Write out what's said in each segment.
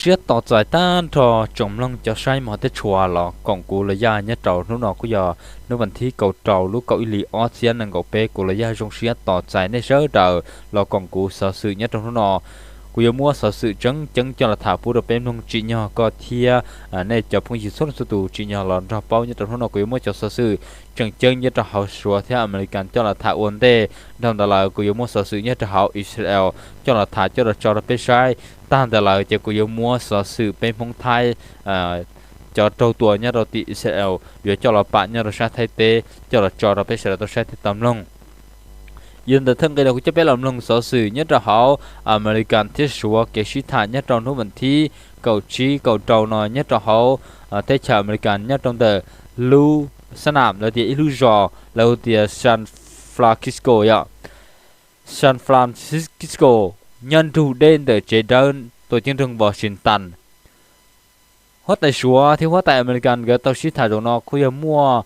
Siab tos txais tag nrho tsoom mloog cov saib mov teb tshua los koom kuv los yaj nyob rau hnub no kuj yog hnub vas thib kaum rau lub kaum ib hlis ob txhiab nees nkaum peb. Kuv los yaj zoo siab tos txais nej sawv daws los koom kuv xov xwm nyob rau hnub no. Kuv yuav muab xov xwm tseeb ceeb coj los tham pub rau peb mloog tsim nyog koj thiab nej cov phooj ywg txhua leej txhua tus tsim nyog los nrog paub. Nyob rau hnub no kuv yuav muab cov xov xwm tseem ceeb nyob rau hauv Suav thiab Amelikas coj los tham ua ntej. Dhau ntawd lawm kuv yuav muab xov xwm nyob rau hauv Israel coj los tham coj los tso rau peb saib. Tag ntawd lawm ces kuv yuav muab xov xwm peb Hmoob Thaib cov raug tua nyob rau tim Israel yuav coj los pam nyob rau sab Thaib teb coj los tso rau peb sawv daws tau saib thiab tau mloog. Yog ntawd thawj nqe no kuv coj peb los mloog xov xwm nyob rau hauv Amelikas thiab Suav kev sib tham nyob rau hnub vas thib kaum tsib kaum rau no nyob rau hauv teb chaws Amelikas nyob rau ntawm lub xab nam lawv tias ib lub zos lawv hu tias San Francisco yom. San Francisco nyob nrug deb ntawm tsev dawb tuam ceeb nroog Washington. Huab tais Suav thiab huab tais Amelikas nkawd tau sib tham zaum no kuj yog muaj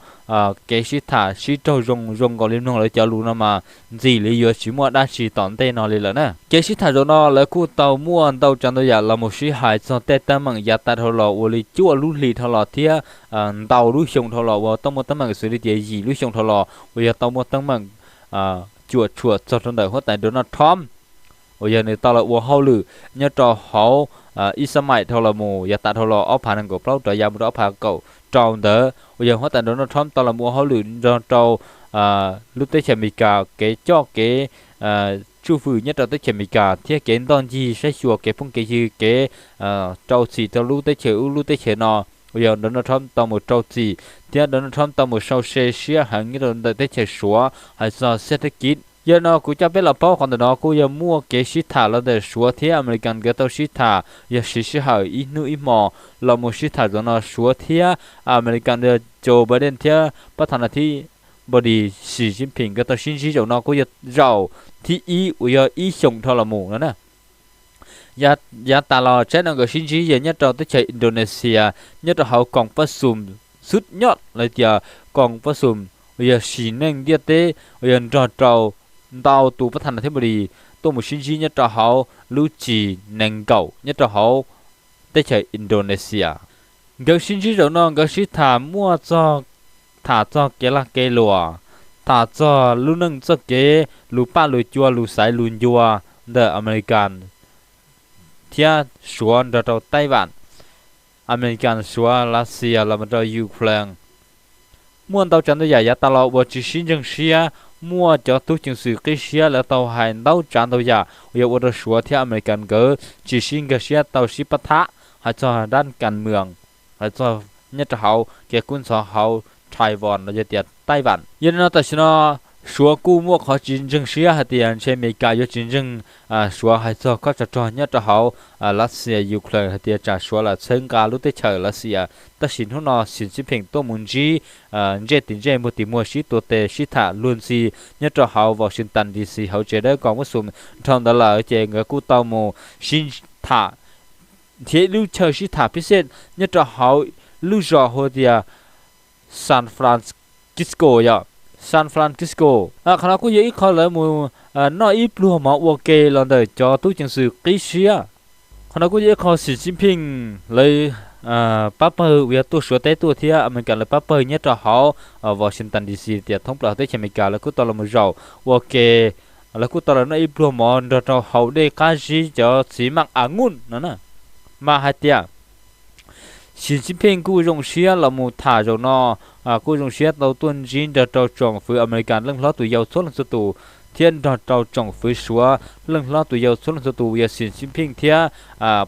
kev sib tham sib raug zoo zoo nkaus li mloog lawv cov lus no mas ntxim li yuav tsis muaj dab tsi tom ntej no li lawm na. Kev sib tham zaum no lawv kuj tau muaj ntau tsav ntau yam los mus sib hais txog tej teeb meem yav tas dhau los ua li cuaj lub hlis dhau los thiab ntau lub xyoo dhau los uas tau muaj teeb meem xws li tias yim lub xyoo dhau los uas yog tau muaj teeb meem cuam tshuam txog rau ntawm huab tais Donald Trump uas yog nws tau los ua hauj lwm nyob rau hauv ib xab maim dhau los mus yav tas dhau los ob phav nees nkaum plaub rov yav mus rau ob phav kaum rau ntawd uas yog huab tais Donald Trump tau los ua hauj lwm nrog rau lub teb chaws Amelikas kev coj kev tsuj fwm nyob rau teb chaws Amelikas thiab kev ntoj ncig saib xyuas kev phooj kev ywg kev rau txim rau lub teb chaws ub lub teb chaws no uas yog Donald Trump tau mus rau txim thiab Donald Trump tau mus sau se siab heev nyob rau ntawm teb chaws Suav hais txog xab thab kiv. Yog no kuv coj peb los paub qhov ntawm no kuj yog muaj kev sib tham los ntawm Suav thiab Amelikas nkawd tau sib tham yog siv sij hawm ib hnub ib hmo los mus sib tham zaum no Suav thiab Amelikas Joe Biden thiab pab tha na thib npau dis Xi Jinping nkawd tau sib ntsib zaum no kuj yog zaum thib ib uas yog ib xyoos dhau los mus no na. Yav tas los tsaib no nkawd sib ntsib yog nyob rau teb chaws Indonesia nyob rau hauv koom pab xum xub nyoj los tias koom pab xum uas yog sim neej ntiaj teb uas yog nrog rau ntau tus pab tha na thib npau dis tuaj mus sib ntsib nyob rau hauv lub tsis nees nkaum nyob rau hauv teb chaws Indonesia. Nkawd sib ntsib zaum no nkawd sib tham muaj txog tham txog kev lag kev luam, tham txog lub neej txoj kev lus paj lus cua lus xaiv lus ncua ntawm Amelikas thiab Suav nrog rau Taiwan, Amelikas Suav Lav Xias los mus rau Ukraine. Muaj ntau tsav ntau yam yav tas los uas tsis sib ntseeg siab, muaj cov tub ceev xwm qib siab lawv tau hais ntau tsav ntau yam uas yog ua rau Suav thiab Amelikas nkawd tsis sib nkag siab tau sib pab thab hais txog dab kas mwam, hais txog nyob rau hauv kev kub ntxhov hauv Taiwan los yog tias Taiwan. Yog li no tam sim no Suav kuj muaj qhov tsis ntseeg siab hais tias ntshe Amelikas yuav tsis ntseeg Suav hais txog kob tsov rog nyob rau hauv Lav Xias Ukraine hais tias tsam Suav lam txhawb nqa lub teb chaws Lav Xias. Tab sis hnub no Xi Jinping tuaj mus ntsib ntsej tim ntsej muag tim muag sib tua tes sib tham luag ntxhi nyob rau hauv Washington D C hauv tsev dawb koom pab xum. Dhau ntawd lawm ces nkawd kuj tau mus sib tham nrhiav ib lub chaw sib tham phib xej nyob rau hauv lub zos hu tias San Francisco yom, San Francisco. Qhov no kuj yog ib qho lawv mus noj ib pluag mov ua ke los ntawm cov tub ceev xwm qib siab. Qhov no kuj yog ib qho Xi Jinping lawv pab pawg uas yog tuaj Suav teb tuaj thiab Amelikas lawv pab pawg nyob rau hauv Washington D C tias thoob plaws teb chaws Amelikas lawv kuj tau los mus zaum ua ke, lawv kuj tau los noj ib pluag mov nrog rau haus dej qab zib cov txiv maj a nguj no na. Mas hais tias Xi Jinping kuj zoo siab los mus tham zaum no, kuj zoo siab tau tuaj ntsib nrog rau tsoom fwv Amelikas leej hlob tus yau txhua leej txhua tus, thiab nrog rau tsoom fwv Suav leej hlob tus yau txhua leej txhua tus yog Xi Jinping thiab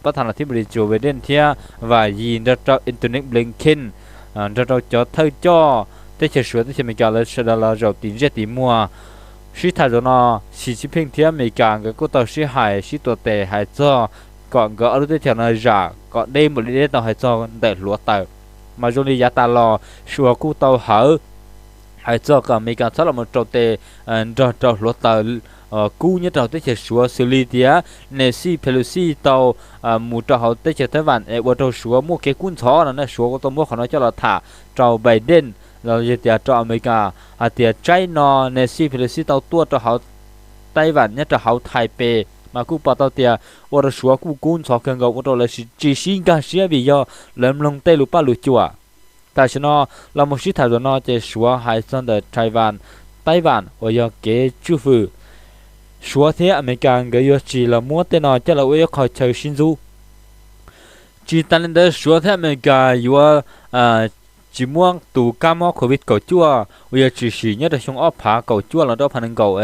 pab tha los thib npau li Joe Biden thiab Vam Yis nrog rau Antony Blinken nrog rau cov thawj coj teb chaws Suav teb chaws Amelikas lawv sawv daws los zaum tim ntsej tim muag. Sib tham zaum no, Xi Jinping thiab Amelikas nkawd kuj tau sib hais sib tuav tes hais txog kom nkawd ob lub teb chaws no zam kom deb npaum li deb tau hais txog ntawm hluav taws. Mas zoo li yav tas los Suav kuj tau hawv hais txog kom Amelikas txhob los mus rau tes nrog rau hluav taws kub nyob rau hauv teb chaws Suav xws li tias Nancy Pelosi tau mus rau hauv teb chaws Taiwan es ua rau Suav muaj kev kub ntxhov no na. Suav kuj tau muab qhov no coj los tham rau Biden los yog tias rau Amelikas hais tias tsaib no Nancy Pelosi tau tuaj rau hauv Taiwan nyob rau hauv Taipei mas kuj pom tau tias ua rau Suav kuj kub ntxhov kawg nkaus ua rau lawv tsis sib nkag siab vim yog lawv mloog tej lus paj lus cua. Tam sim no los mus sib tham zaum no ces Suav hais txog ntawm Taiwan, Taiwan uas yog kev tswj fwm, Suav thiab Amelikas nkawd yuav tsis los muab tej no coj los ua ib qho chaw sib ntxub. Tsis tas li ntawd Suav thiab Amelikas yuav tsis muab tus kab mob covid kaum cuaj uas yog tshwm sim nyob rau xyoo ob phav kaum cuaj los rau ob phav nees nkaum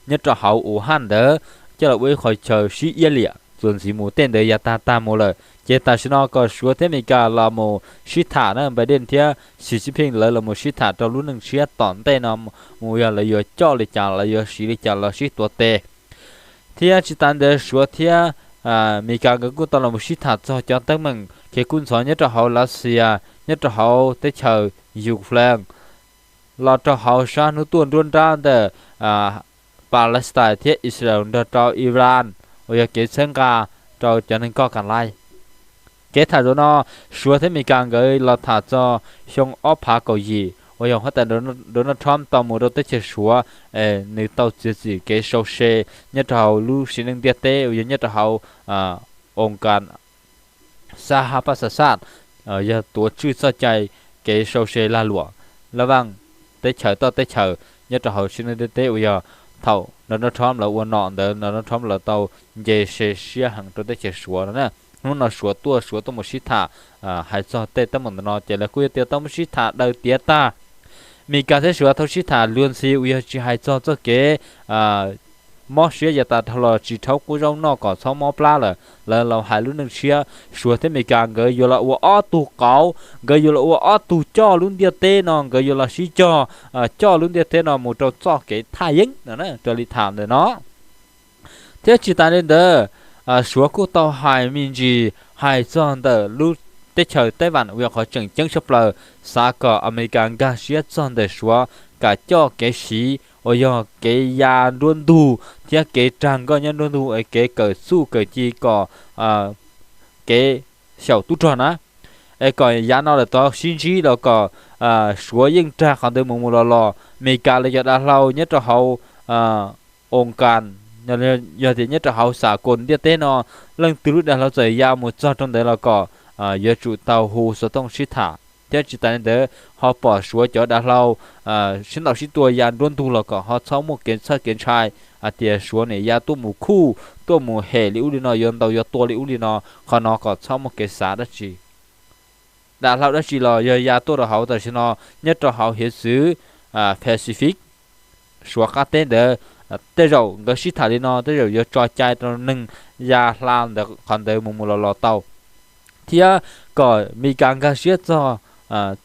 nyob rau hauv Wuhan ntawd coj los ua ib qho chaw sib iab liam txuas ntxiv mus, tej ntawd yav tag tag mus lawm. Ces tam sim no kom Suav thiab Amelikas los mus sib tham na, Biden thiab Xi Jinping lawv los mus sib tham rau lub neej tshiab tom ntej no mus yog lawv yuav coj li cas, lawv yuav siv li cas los sib tuav tes. Thiab tsis tas ntawd Suav thiab Amelikas nkawd kuj tau los mus sib tham txog cov teeb meem kev kub ntxhov nyob rau hauv Lav Xias, nyob rau hauv teb chaws Ukraine, los rau hauv sab hnub tuaj nruab nrab ntawm Palestine thiab Israel nrog rau Iran uas yog kev txhawb nqa rau cov neeg koj kam laij. Kev tham zaum no Suav thiab Amelikas nkawd los tham txog xyoo ob phav kaum yim uas yog huab tais Donald Trump tau mus rau teb chaws Suav, nws tau txiav txim kev sau se nyob rau hauv lub sim neej ntiaj teb uas yog nyob rau hauv oo kas xa ha paj xa xaj, yog tuav tswj txoj cai kev sau se lag luam laj vaj teb chaws toj teb chaws nyob rau hauv sim neej ntiaj teb uas yog thaum Donald Trump lawv ua nom ntawd Donald Trump lawv tau nce se siab heev rau teb chaws Suav no na. Hnub no Suav tuaj, Suav tuaj mus sib tham hais txog tej teeb meem ntawm no ces lawv kuj yog tias tau mus sib tham daws tiav tag. Amelikas thiab Suav tau sib tham luag ntxhi uas yog tsis hais txog txoj kev mob siab yav tas dhau los tsis rhaub qub zaub noj kom txhob mob plab lawm, lawv los hais lub neej tshiab. Suav thiab Amelikas nkawd yuav los ua ob tug qauv, nkawd yuav los ua ob tug coj lub ntiaj teb no, nkawd yuav los sib cog coj lub ntiaj teb no mus rau txoj kev thaj yeeb no na, raws li tham ntawm no. Thiab tsis tas li ntawd, Suav kuj tau hais me ntsis hais txog ntawm lub teb chaws Taiwan uas yog qhov tseem ceeb tshaj plaws, xav kom Amelikas nkag siab txog ntawm Suav kam coj kev siv uas yog kev ya nruab ntug thiab kev rag nkoj nyob nruab ntug es kev kawm txuj kawm ci kom kev xyaum tub rog na, es kom yav no lawm tod sib ntsib los kom Suav yeej rag qhov ntawd mus mus los los. Amelikas los cov dav hlau nyob rau hauv oo kas, yog tias nyob rau hauv xam koos ntiaj teb no, leej twg lub dav hlau txawm ya mus txog rau ntawd los kom yuav tsum tau hu xov tooj sib tham. Thiab tsis tas li ntawd ho pom Suav cov dav hlau sib ntaus sib tua ya nruab ntug los kom ho txhob muaj kev txhawj kev ntshai hais tias Suav nim ya tuaj mus khuj tuaj mus hem li ub li no, yuav ntaus yuav tua li ub li no, qhov no kom txhob muaj kev xav dab tsi. Dav hlau dab tsi los yog ya tuaj rau hauv tam sim no nyob rau hauv hiav txwv Pacific, Suav qab teb ntawd, tej zaum nkawd sib tham li no tej zaum yuav tso cai rau neeg ya hla ntawd qhov ntawd mus mus los los tau. Thiab kom Amelikas nkag siab txog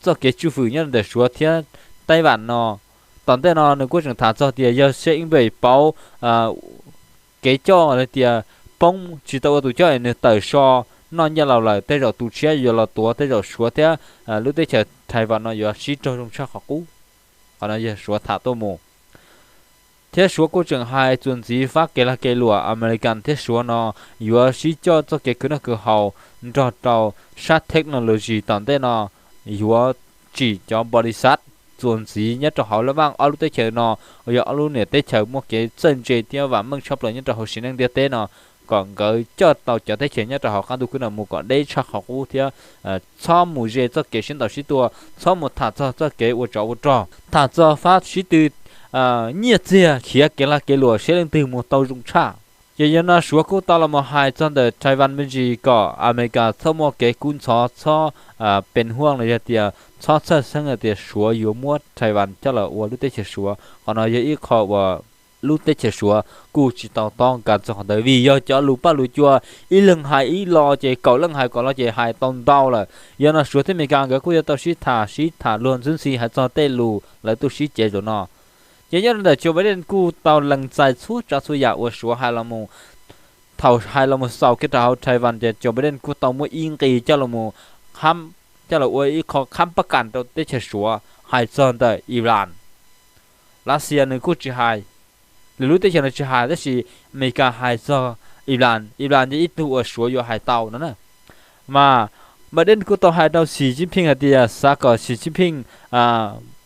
txoj kev tswj fwm nyob ntawm Suav thiab Taiwan no. Tom ntej no nws kuj tseem tham txog tias yog seb ib npem pauv kev coj li tias poob tsis tau ua tus coj es nws tawm so noj nyiaj laus lawm, tej zaum tus tshiab yuav los tuav, tej zaum Suav thiab lub teb chaws Taiwan no yuav sib raug zoo tshaj qhov qub. Qhov no yog Suav tham tuaj mus. Thiab Suav kuj tseem hais txuas ntxiv fab kev lag kev luam Amelikas thiab Suav no yuav sib coj txoj kev khwv noj khwv haus nrog rau sab technology tom ntej no yuav tsim cov npaus lis xav txuas ntxiv nyob rau hauv laj vaj ob lub teb chaws no, uas yog ob lub niam teb chaws muaj kev txawj ntse thiab vam meej tshaj plaws nyob rau hauv sim neej ntiaj teb no, kom nkawd coj tau cov teb chaws nyob rau hauv qab ntuj khwb no mus kom deb tshaj qhov qub thiab txhob mus ze txoj kev sib ntaus sib tua, txhob mus tham txog txoj kev ua tsov ua rog, tham txog fab sib tw nyiaj txiag khiav kev lag kev luam seb leej twg mus tau zoo tshaj. Ces yog no Suav kuj tau los mus hais txog ntawm Taiwan me ntsis kom Amelikas txhob muaj kev kub ntxhov, txhob pes huaj los yog tias txhob txhawj xeeb hais tias Suav yuav muab Taiwan coj los ua lub teb chaws Suav. Qhov no yog ib qho uas lub teb chaws Suav kuj tsis tau tob nkas txog qhov ntawd vim yog cov lus paj lus cua ib leeg hais ib lo ces kaum leej hais kaum lo ces hais tau ntau lawm. Yog no Suav thiab Amelikas nkawd kuj yuav tau sib tham sib tham luag ntxwb ntxhi hais txog tej lus lawv tuaj sib cev zaum no. Ces nyob rau ntawm Joe Biden kuj tau lees txais txhua tsav txhua yam uas Suav hais los mus. Thaum hais los mus xaus kiag rau hauv Taiwan ces Joe Biden kuj tau muab ib nqi coj los mus, coj los ua ib qho khab pab kas rau teb chaws Suav hais txog ntawm Iran. Lav Xias nws kuj tsis hais, lwm lub teb chaws nws tsis hais tab sis Amelikas hais txog Iran, Iran yog ib tug uas Suav yuav hais tau no na. Mas Biden kuj tau hais rau Xi Jinping hais tias xav kom Xi Jinping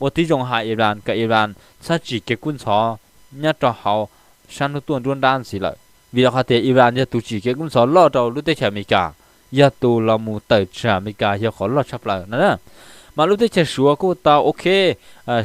ua tib zoo hais Iran kom Iran txhob tsim kev kub ntxhov nyob rau hauv sab hnub tuaj nruab nrab ntxiv lawm. Vim rau qhov tias Iran yog tus tsim kev kub ntxhov loj rau lub teb chaws Amelikas, yog tus los mus tawm tsam Amelikas yog qhov loj tshaj plaws no na. Mas lub teb chaws Suav kuj tau ok,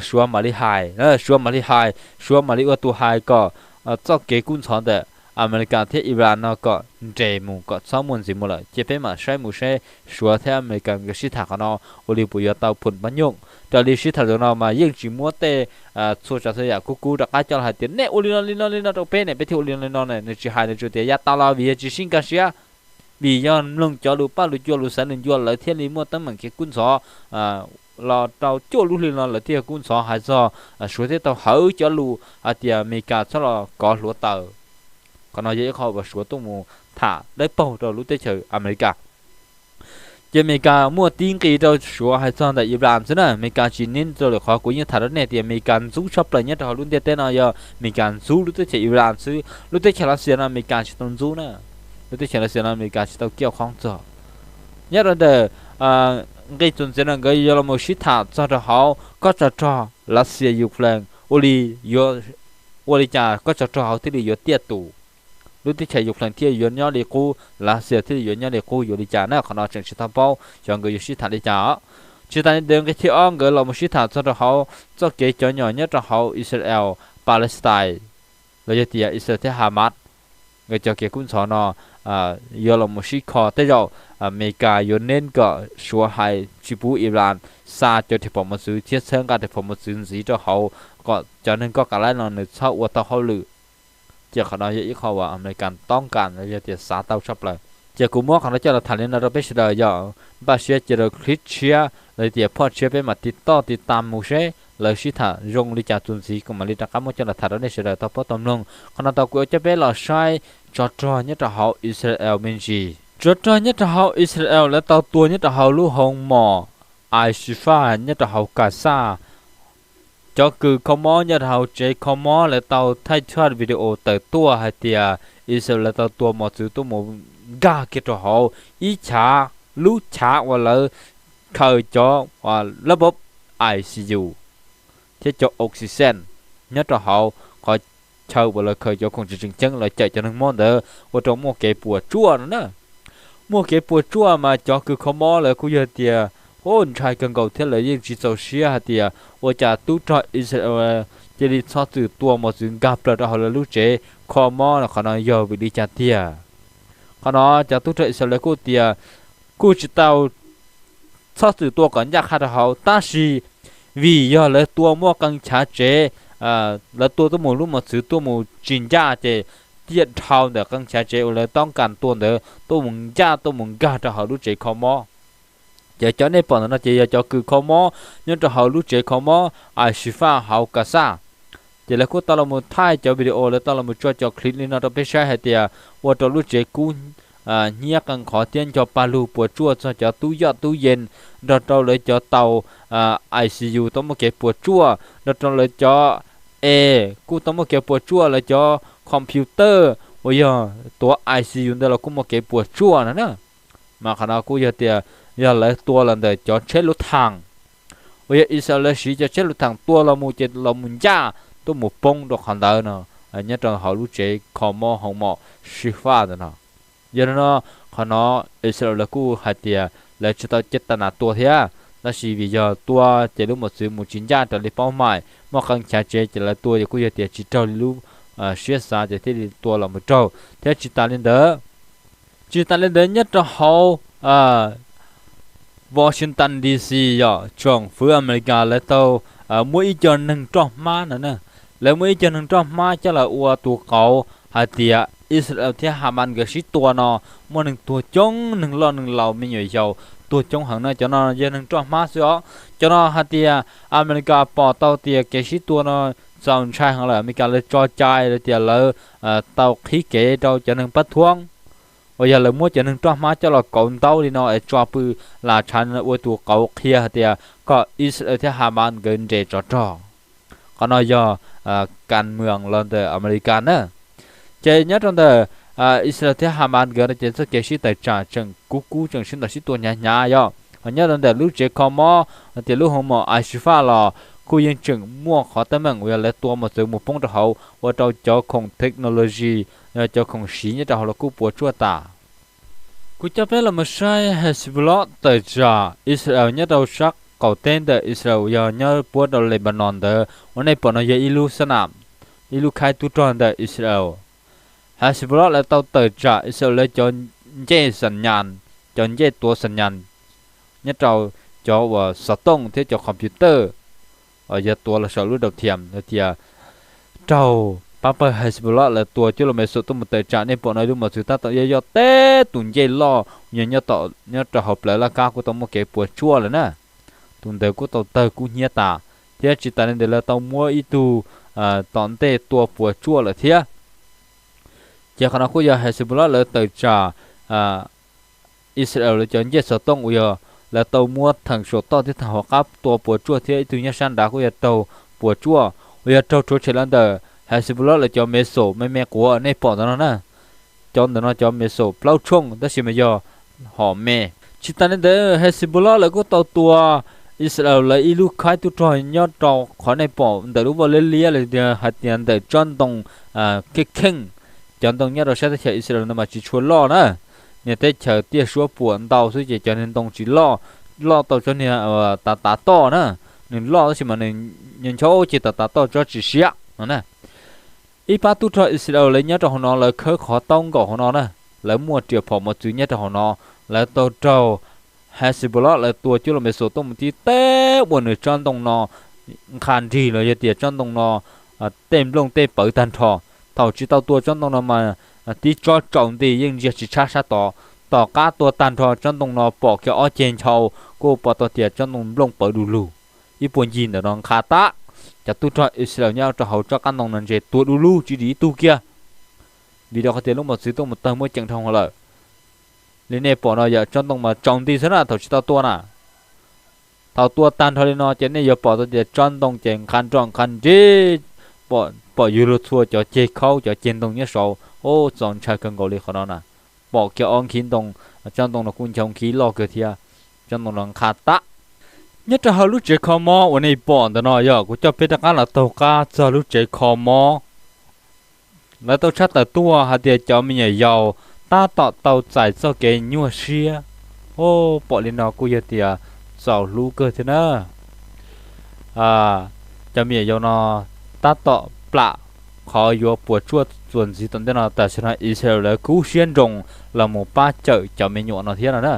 Suav mam li hais, Suav mam li hais, Suav mam li ua tus hais kom txoj kev kub ntxhov ntawm Amelikas thiab Iran no kom nres mus kom txhob muaj ntxiv mus lawm. Ces peb mam saib mus saib Suav thiab Amelikas nkawd sib tham qhov no ua li puas yuav tau phum pab nyooj. Raws li sib tham zaum no mas yeej tsis muab tej txhua tsav txhua yam kub kub rov qab coj los hais tias nej ua li no li no li no rau peb ne, peb thiaj ua li no li no ne, nws tsis hais, nws tsuas tias yav tas los vim yog tsis sib nkag siab, vim yog mloog cov lus paj lus cua lus xaiv lus ncua lawv thiaj li muaj teeb meem kev kub ntxhov los rau cuaj lub hli no lawv thiaj kub ntxhov hais txog Suav thiaj tau hawv cov lus hais tias Amelikas txhob los kov hluav taws. Qhov no yog ib qho uas Suav tuaj mus tham dawb paug rau lub teb chaws Amelikas. Ces Amelikas muaj tib nqis rau Suav hais txog ntawm Iran xwb na. Amelikas tsis nib rau lwm qhov, kuv yeej tham rau nej tias Amelikas ntxub tshaj plaws nyob rau hauv lub ntiaj teb no yog Amelikas ntxub lub teb chaws Iran xwb. Lub teb chaws Lav Xias no Amelikas tsis tau ntxub na. Lub teb chaws Lav Xias no Amelikas tsis tau kiaj qhoob txog. Nyob rau ntawm nqi txuas ntxiv no nkawd yuav los mus sib tham txog rau hauv kob tsov rog Lav Xias Ukraine ua li, yuav ua li cas kob tsov rog hauv thiaj li yuav tiaj tus, lub teb chaws Ukraine thiaj yuav nyob li qub, Lav Xias thiaj li yuav nyob li qub, yuav li cas na. Qhov no tseem tsis tau paub xyov nkawd yuav sib tham li cas. Tsis tas li ntawd nqi thib ob nkawd los mus sib tham txog rau hauv txoj kev cov nyom nyob rau hauv Israel Palestine, los yog tias Israel thiab Hamas, nkawd cov kev kub ntxhov no yuav los mus sib kho. Tej zaum Amelikas yuav neb kom Suav hais tsis pub Iran xa cov riam phom mos txwv thiab txhawb nqa riam phom mos txwv ntxiv rau hauv kom cov neeg koj kav laib no nws txhob ua tau hauj lwm. Ces qhov no yog ib qho uas Amelikas tob kas los yog tias xav tau tshaj plaws. Ces kuv muab qhov no coj los tham li no rau peb sawv daws yog npaj siab cia rau clip tshiab los tias phoj tshiab peb mam tiv toj tiv tam mus seb lawv sib tham zoo li cas txuas ntxiv kuv mam li rov qab muab coj los tham rau nej sawv daws tau paub tau mloog. Qhov no tau kuv coj peb los saib tsov rog nyob rau hauv Israel me ntsis. Tsov rog nyob rau hauv Israel lawv tau tua nyob rau hauv lub hoo mom Al-Shifa nyob rau hauv Gaza. Cov kws kho mob nyob rau hauv tsev kho mob lawv tau thaij tshaj video tawm tuaj hais tias Israel lawv tau tua mos txwv tuaj mus nkag kiag rau hauv ib chav, lub chav uas lawv khaws cov lab pab I C U thiab cov oxygen nyob rau hauv qhov chaw uas lawv khaws cov khoom tseem tseem ceeb los cawm cov neeg mob ntawd ua rau muaj kev puas tsuaj no na. Muaj kev puas tsuaj mas cov kws kho mob lawv kuj yog tias ntshai kawg nkaus thiab lawv yeej tsis txaus siab hais tias ua cas tub rog Israel cia li txhob txwm tua mos txwv nkag plaws rau hauv lawv lub tsev kho mob no, qhov no yog vim li cas tiag. Qhov no cov tub rog Israel kuj tias kuj tsis tau txhob txwm tua kom ncaj qha rau hauv, tab sis vim yog lawv tua muaj qee chav tsev, lawv tua tuaj mus lub mos txwv tuaj mus tsis ncaj ces tiaj dhau ntawm qee chav tsev uas lawv toob kas tua ntawd tuaj mus ncaj tuaj mus nkag rau hauv lub tsev kho mob. Ces cov nej pom ntawm no ces yog cov kws kho mob nyob rau hauv lub tsev kho mob Al-Shifa hauv Gaza. Ces lawv kuj tau los mus thaij cov video, lawv tau los mus tso cov clip li no rau peb saib hais tias ua rau lub tsev kub hnyiab qee qhov thiab nco pa lug puas tsuaj txog cov tub yoj tub yees, nrog rau lawv cov tau I C U tau muaj kev puas tsuaj, nrog rau lawv cov e kuj tau muaj kev puas tsuaj, lawv cov computer uas yog tuav I C U ntawd los kuj muaj kev puas tsuaj no na. Mas qhov no kuj yog tias yog lawv tua los ntawm cov tsheb lub thaam uas yog Israel lawv siv cov tsheb lub thaam tua los mus ces los mus ncaj tuaj mus poob rau qhov ntawd no, nyob rau hauv lub tsev kho mob hoo mom Shifa ntawd no. Yog li no, qhov no Israel lawv kuj hais tias lawv tsis tau cev tas nas tua thiab, tab sis vim yog tua ces lub mos txwv mus tsis ncaj raws li paub mais, muaj qee chav tsev ces lawv tua ces kuj yog tias tsis raug li lub siab xav ces thiaj li tua los mus raug thiab. Tsis tas li ntawd, tsis tas li ntawd nyob rau hauv Washington D C yog tsoom fwv Amelikas lawv tau muaj ib co neeg roj hmab no na. Lawv muaj ib co neeg roj hmab coj los ua tus qauv hais tias Israel thiab Hamas nkawd sib tua no muaj neeg tuag coob, neeg loj neeg laus me nyuam yaus tuag coob heev no. Cov no yog neeg roj hmab xwb os. Cov no hais tias Amelikas pom tau tias kev sib tua no txaus ntshai heev lawm, Amelikas lawv tso cai lawv tias lawv tau qhib kev rau cov neeg pab thuab uas yog lawv muab cov neeg roj hmab coj los kauv ntaub li no es tso pw lam tshav ua tus qauv qhia hais tias kom Israel thiab Hamas nkawd nres tsov rog. Qhov no yog kas mwm los ntawm Amelikas na. Ces nyob rau ntawm Israel thiab Hamas nkawd no ces txoj kev sib tawm tsam tseem kub kub, tseem sib ntaus sib tua hnyav hnyav yom. Ho nyob rau ntawm lub tsev kho mob hais tias lub hoo mom Al-Shifa los kuj yeej tseem muaj qhov teeb meem uas yog lawv tua mos txwv mus poob rau hauv ua rau cov khoom technology cov khoom siv nyob rau hauv los kuj puas tsuaj tas. Kuv coj peb los mus saib Hezbollah tawm tsam Israel nyob rau sab qaum teb ntawm Israel uas yog nyob puab rau Lebanon ntawd uas nej pom no yog ib lub xab nam, ib lub khaib tub rog ntawm Israel. Hezbollah lawv tau tawm tsam Israel lawv cov ncej xam nyas, cov ncej tuav xam nyas nyob rau cov uas xov tooj thiab cov computer, yog tuav los saum lub dau thiam hais tias raug pab pawg Hezbollah lawv tua cuaj lub me xum tuaj mus tawm tsam. Nej pom no lub mos txwv tab tom yoj yoj teb tus ncej loj uas yog nyob rau hauv plawv laj kab kuj tau muaj kev puas tsuaj lawm na. Tus ntawd kuj tau tawg kub hnyiab tas, thiab tsis tas li ntawd lawv tau muab ib tug tom ntej tua puas tsuaj lawm thiab. Ces qhov no kuj yog Hezbollah lawv tawm tsam Israel lawv cov ncej xov tooj uas yog lawv tau muab theem saum toj thiab theem hauv qab tua puas tsuaj thiab ib tug nyob sab nrad kuj yog raug puas tsuaj uas yog raug rhuav tshem los ntawm Hezbollah lawv cov me xum me me quav nej pom ntawm no na. Cov ntawm no cov me xum plaub tshooj tab sis mas yog hom me. Tsis tas li ntawd Hezbollah lawv kuj tau tua Israel lawv ib lub khaib tub rog nyob rau qhov nej pom ntawm lub vaj liab liab los hais tias ntawm tsob ntoo kheej kheej. Cov ntoo nyob rau sab teb chaws Israel no mas tsis tshua loj na, niag teb chaws tiaj suab puam ntau xwb ces cov niag ntoo tsis loj, loj tau tsob niag tav tav toj na. Nws loj tab sis mas nws ncho ces tav tav toj tsob tsis siab no na. Ib pab tub rog Israel lawv nyob rau hauv no lawv khawb qhov taub nkaus hauv no na, lawv muaj riam phom mos txwv nyob rau hauv no, lawv tau raug Hezbollah lawv tua cuaj lub me xum tuaj mus tib teb ua nws tsob ntoo no nqha nrig los yog tias tsob ntoo no tej nplooj tej pawv tag nrho. Thaum tsis tau tua tsob ntoo no mas tib tsob tsaus nti yeej ntsia tsis tshab sab tod. Tom qab tua tag nrho tsob ntoo no pom kiag ob ceg nchau, kuj pom tau tias tsob ntoo nplooj pawv du lug. Ib puag ncig ntawm no nqha tag, cov tub rog Israel nyob rau hauv tsob qab ntoo no ntshe tuag du lug tsis dim ib tug kiag. Vim rau qhov tias lub mos txwv tuaj mus tawg muaj ceem dhau lawm. Li nej pom no yog tsob ntoo mas tsaus nti xwb na thaum tsis tau tua na. Thaum tua tag nrho li no ces nej yuav pom tau tias tsob ntoo ces nqha nroj nqha nrig, pom yuav luag txhua cov ceg khaub cov ceg ntoo nyob saud, txaus ntshai kawg nkaus li qhov no na. Pom kiag ob nkhib ntoo, tsob ntoo no kuj ncho nkhib loj kawg thiab. Tsob ntoo no nqha tag. Nyob rau hauv lub tsev kho mob uas nej pom ntawm no yog kuv coj peb rov qab los taug qab txog lub tsev kho mob. Lawv tau tshaj tawm tuaj hais tias cov me nyuam yaus tab tom tau txais txoj kev nyuaj siab. Pom li no kuj yog tias txaus hlub kawg thiab na. Cov me nyuam yaus no tab tom plam qhov yuav puas tsuaj txuas ntxiv tom ntej no. Tam sim no Israel lawv kub siab nroos los mus pab cawm cov me nyuam no thiab no na.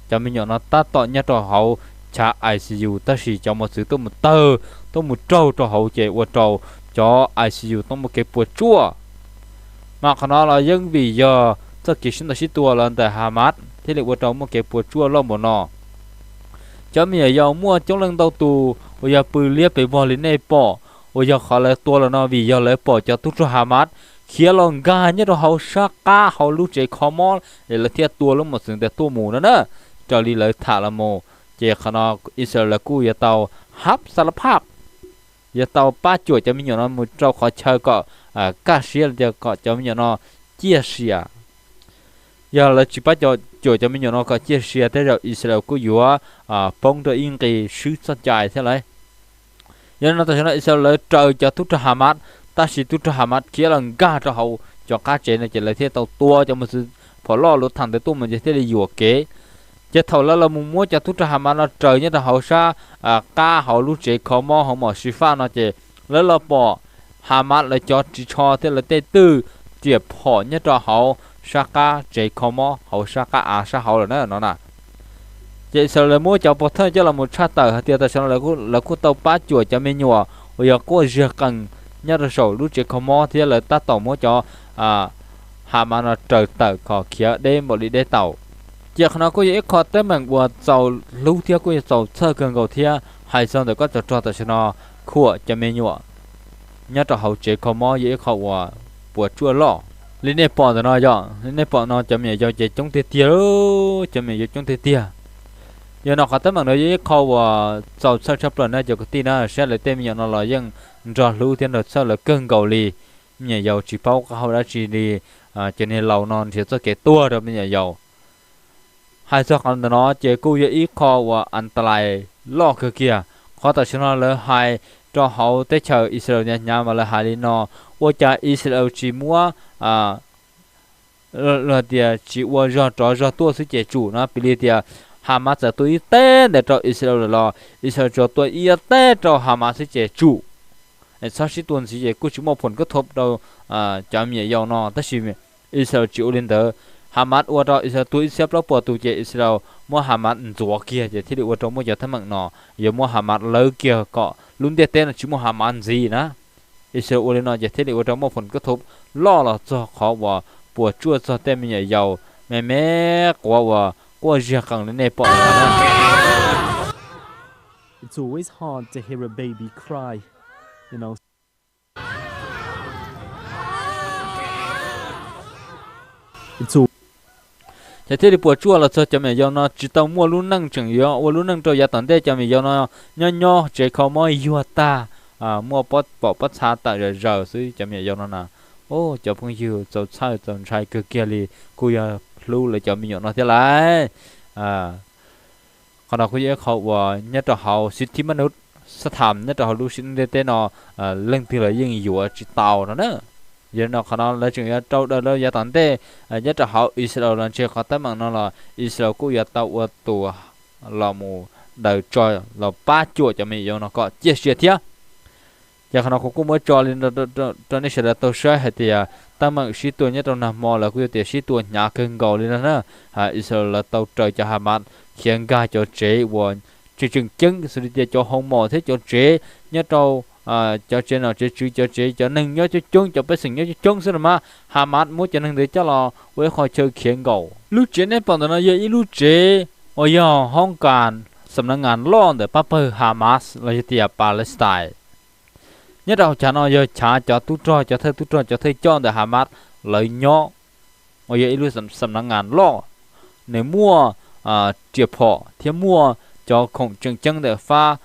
Cov me nyuam no tab tom nyob rau hauv chav I C U tab sis cov mos txwv tuaj mus tawg tuaj mus raug rau hauv ces ua rau cov I C U tuaj muaj kev puas tsuaj. Mas qhov no los yeej vim yog txoj kev sib ntaus sib tua los ntawm Hamas thiaj li ua rau muaj kev puas tsuaj loj npaum no. Cov me nyuam yaus muaj coob leej ntau tus uas yog pw liab pes vog li nej pom, uas yog qhov lawv tua los no vim yog lawv pom cov tub rog Hamas khiav los nkag nyob rau hauv sab qab hauv lub tsev kho mob es lawv thiaj tua lub mos txwv ntawd tuaj mus no na, raws li lawv tham los mus. Ces qhov no Israel lawv kuj yuav tau hab xa la phaj, yuav tau pab cuam cov me nyuam no mus rau qhov chaw kom kaj siab los tias kom cov me nyuam no ciaj sia. Yog lawv tsis pab cuam cov me nyuam no kom ciaj sia tej zaum Israel kuj yuav poob rau ib nqi swb txoj cai thiab lauj. Yog li no tam sim no Israel lawv raws cov tub rog Hamas, tab sis tub rog Hamas khiav los nkag rau hauv cov qab tsev no ces lawv thiaj tau tua cov mos txwv phom loj luv tham ntawd tuaj mus ces thiaj li yuam kev. Ces thaum lawv los mus muab cov tub rog Hamas no raws nyob rau hauv sab qab hauv lub tsev kho mob hauv mos Shifa no ces lawv los pom Hamas lawv cov ris tsho thiab lawv tej twj riam phom nyob rau hauv sab qab tsev kho mob hauv sab qab av sab hauv lawm na no na. Ces Israel lawv muab cov pov thawj coj los mus tshaj tawm hais tias tam sim no lawv kuj tau pab cuam cov me nyuam uas yog quaj ziag qees nyob rau saum lub tsev kho mob thiab lawv tab tom muab cov Hamas no raws tawm kom khiav deb npaum li deb tau. Ces qhov no kuj yog ib qho teeb meem uas txaus hlub thiab kuj yog txaus txhawj kawg nkaus thiab. Hais txog ntawm kob tsov rog tam sim no khuam cov me nyuam nyob rau hauv tsev kho mob yog ib qho uas puas tsuaj loj. Li nej pom ntawm no yog li nej pom no cov me nyuam yaus ces coob tiag tiag, cov me nyuam yaus coob tiag tiag. Yog no qhov teeb meem no yog ib qho uas txaus txhawj tshaj plaws na cov kwv tij na, saib lawv tej me nyuam no los yeej nrog hlub thiab nrog txhawj lawv kawg nkaus li. Me nyuam yaus tsis paub qab hau dab tsi li, cov niag laus no nrhiav txoj kev tuag rau me nyuam yaus. Hais txog qhov ntawm no ces kuj yog ib qho uas antalais loj kawg kiag. Qhov tam sim no lawv hais rau hauv teb chaws Israel hnyav hnyav mas lawv hais li no, ua cas Israel tsis muab Los tias tsis ua zog rov zog tuaj xwb ces tsum no. Piv li tias Hamas txawm tua ib teg ntawm rau Israel lawm los Israel tsuas tua ib teg rau Hamas xwb ces tsum. Txhob sib tua ntxiv ces kuj tsis muaj phom kab thov rau cov me nyuam yaus no. Tab sis Israel tsis ua li ntawd. Hamas ua rau Israel tuag ib txhiab plaub puas tus ces Israel muab Hamas ntxuav kiag ces thiaj li ua rau muaj cov teeb meem no. Yuav muab Hamas lawv kiag kom lub ntiaj teb no tsis muaj Hamas ntxiv na. Israel ua li no ces thiaj li ua rau muaj phom kab thov loj los txog qhov uas puas tsuaj txog tej me nyuam yaus me me quav uas quaj ziag qees li nej pom no na. Ces thiaj li puas tsuaj los txog cov me nyuam yaus no tsis tau muaj lub neej, tseem yuav ua lub neej rau yav tom ntej. Cov me nyuam yaus no nyob nyob tsev kho mob yuag tag, muaj pom pob txha tawm zom zaws xwb cov me nyuam yaus no na. Cov phooj ywg, txaus txhawj txaus ntshai kawg kiag li, kuj yog hlub lawv cov me nyuam no thiab lauj. Qhov no kuj yog ib qho uas nyob rau hauv xib thib mab nub xab tham nyob rau hauv lub ntiaj teb no leej twg los yeej yuav tsis tau no na. Yog li no qhov no lawv tseem yuav rau daws rau yav tom ntej. Nyob rau hauv Israel los ntshe qhov teeb meem no los Israel kuj yuav tau ua tus los mus daws tso los pab cuam cov me nyuam yaus no kom ciaj sia thiab. Ces qhov no kuv kuj muab tso li rau nej sawv daws tau saib hais tias teeb meem sib tua nyob rau nag hmo lawv kuj yog tias sib tua hnyav kawg nkaus li no na. Israel lawv tau raws cov Hamas khiav nkag cov tsev uas tseem tseem ceeb xws li tias cov hoo mom thiab cov tsev nyob rau cov tsev nom tsev tswv, cov tsev cov neeg nyob coob coob, cov pej xeem nyob coob coob xwb los mas Hamas muab cov neeg ntawd coj los ua ib qho chaw khiav nkaus. Lub tsev nej pom ntawm no yog ib lub tsev uas yog hoob kas xam nav ngas loj ntawm pab pawg Hamas los yog tias Palestine. Nyob rau hauv chav no yog chav cov tub rog, cov thawj tub rog, cov thawj coj ntawm Hamas lawv nyob, uas yog ib lub xam nav ngas loj. Nws muaj riam phom thiab muaj cov khoom tseem ceeb ntawm fab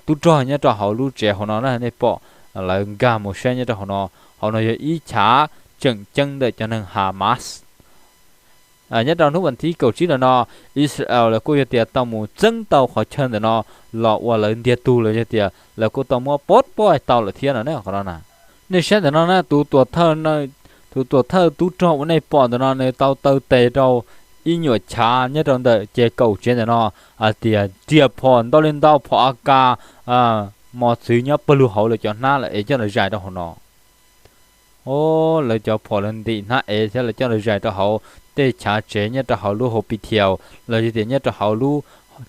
tub rog nyob rau hauv lub tsev hauv no na. Nej pom lawv nkag mus saib nyob rau hauv no, hauv no yog ib chav tseem ceeb ntawm cov neeg Hamas. Nyob rau hnub vas thib kaum tsib ntawm no, Israel lawv kuj yog tias tau mus txeeb tau qhov chaw ntawm no los ua lawv ntiag tug los yog tias lawv kuj tau muab pob pob tau lawm thiab no ne qhov no na. Nej saib ntawm no na, tus tuam thawj, tus tuam thawj tub rog uas nej pom ntawm no nws tau taw tes rau ib nyuam chav nyob rau ntawm ces kaum tsev ntawm no hais tias riam phom ntau li ntau, phom AK, mos txwv nyob pawg lug hauv lawv cov hnab lawv ev coj los zais rau hauv no. Lawv cov phom lawv ntim hnab ev thiab lawv coj los zais rau hauv tej chav tsev nyob rau hauv lub hospital los yog tias nyob rau hauv lub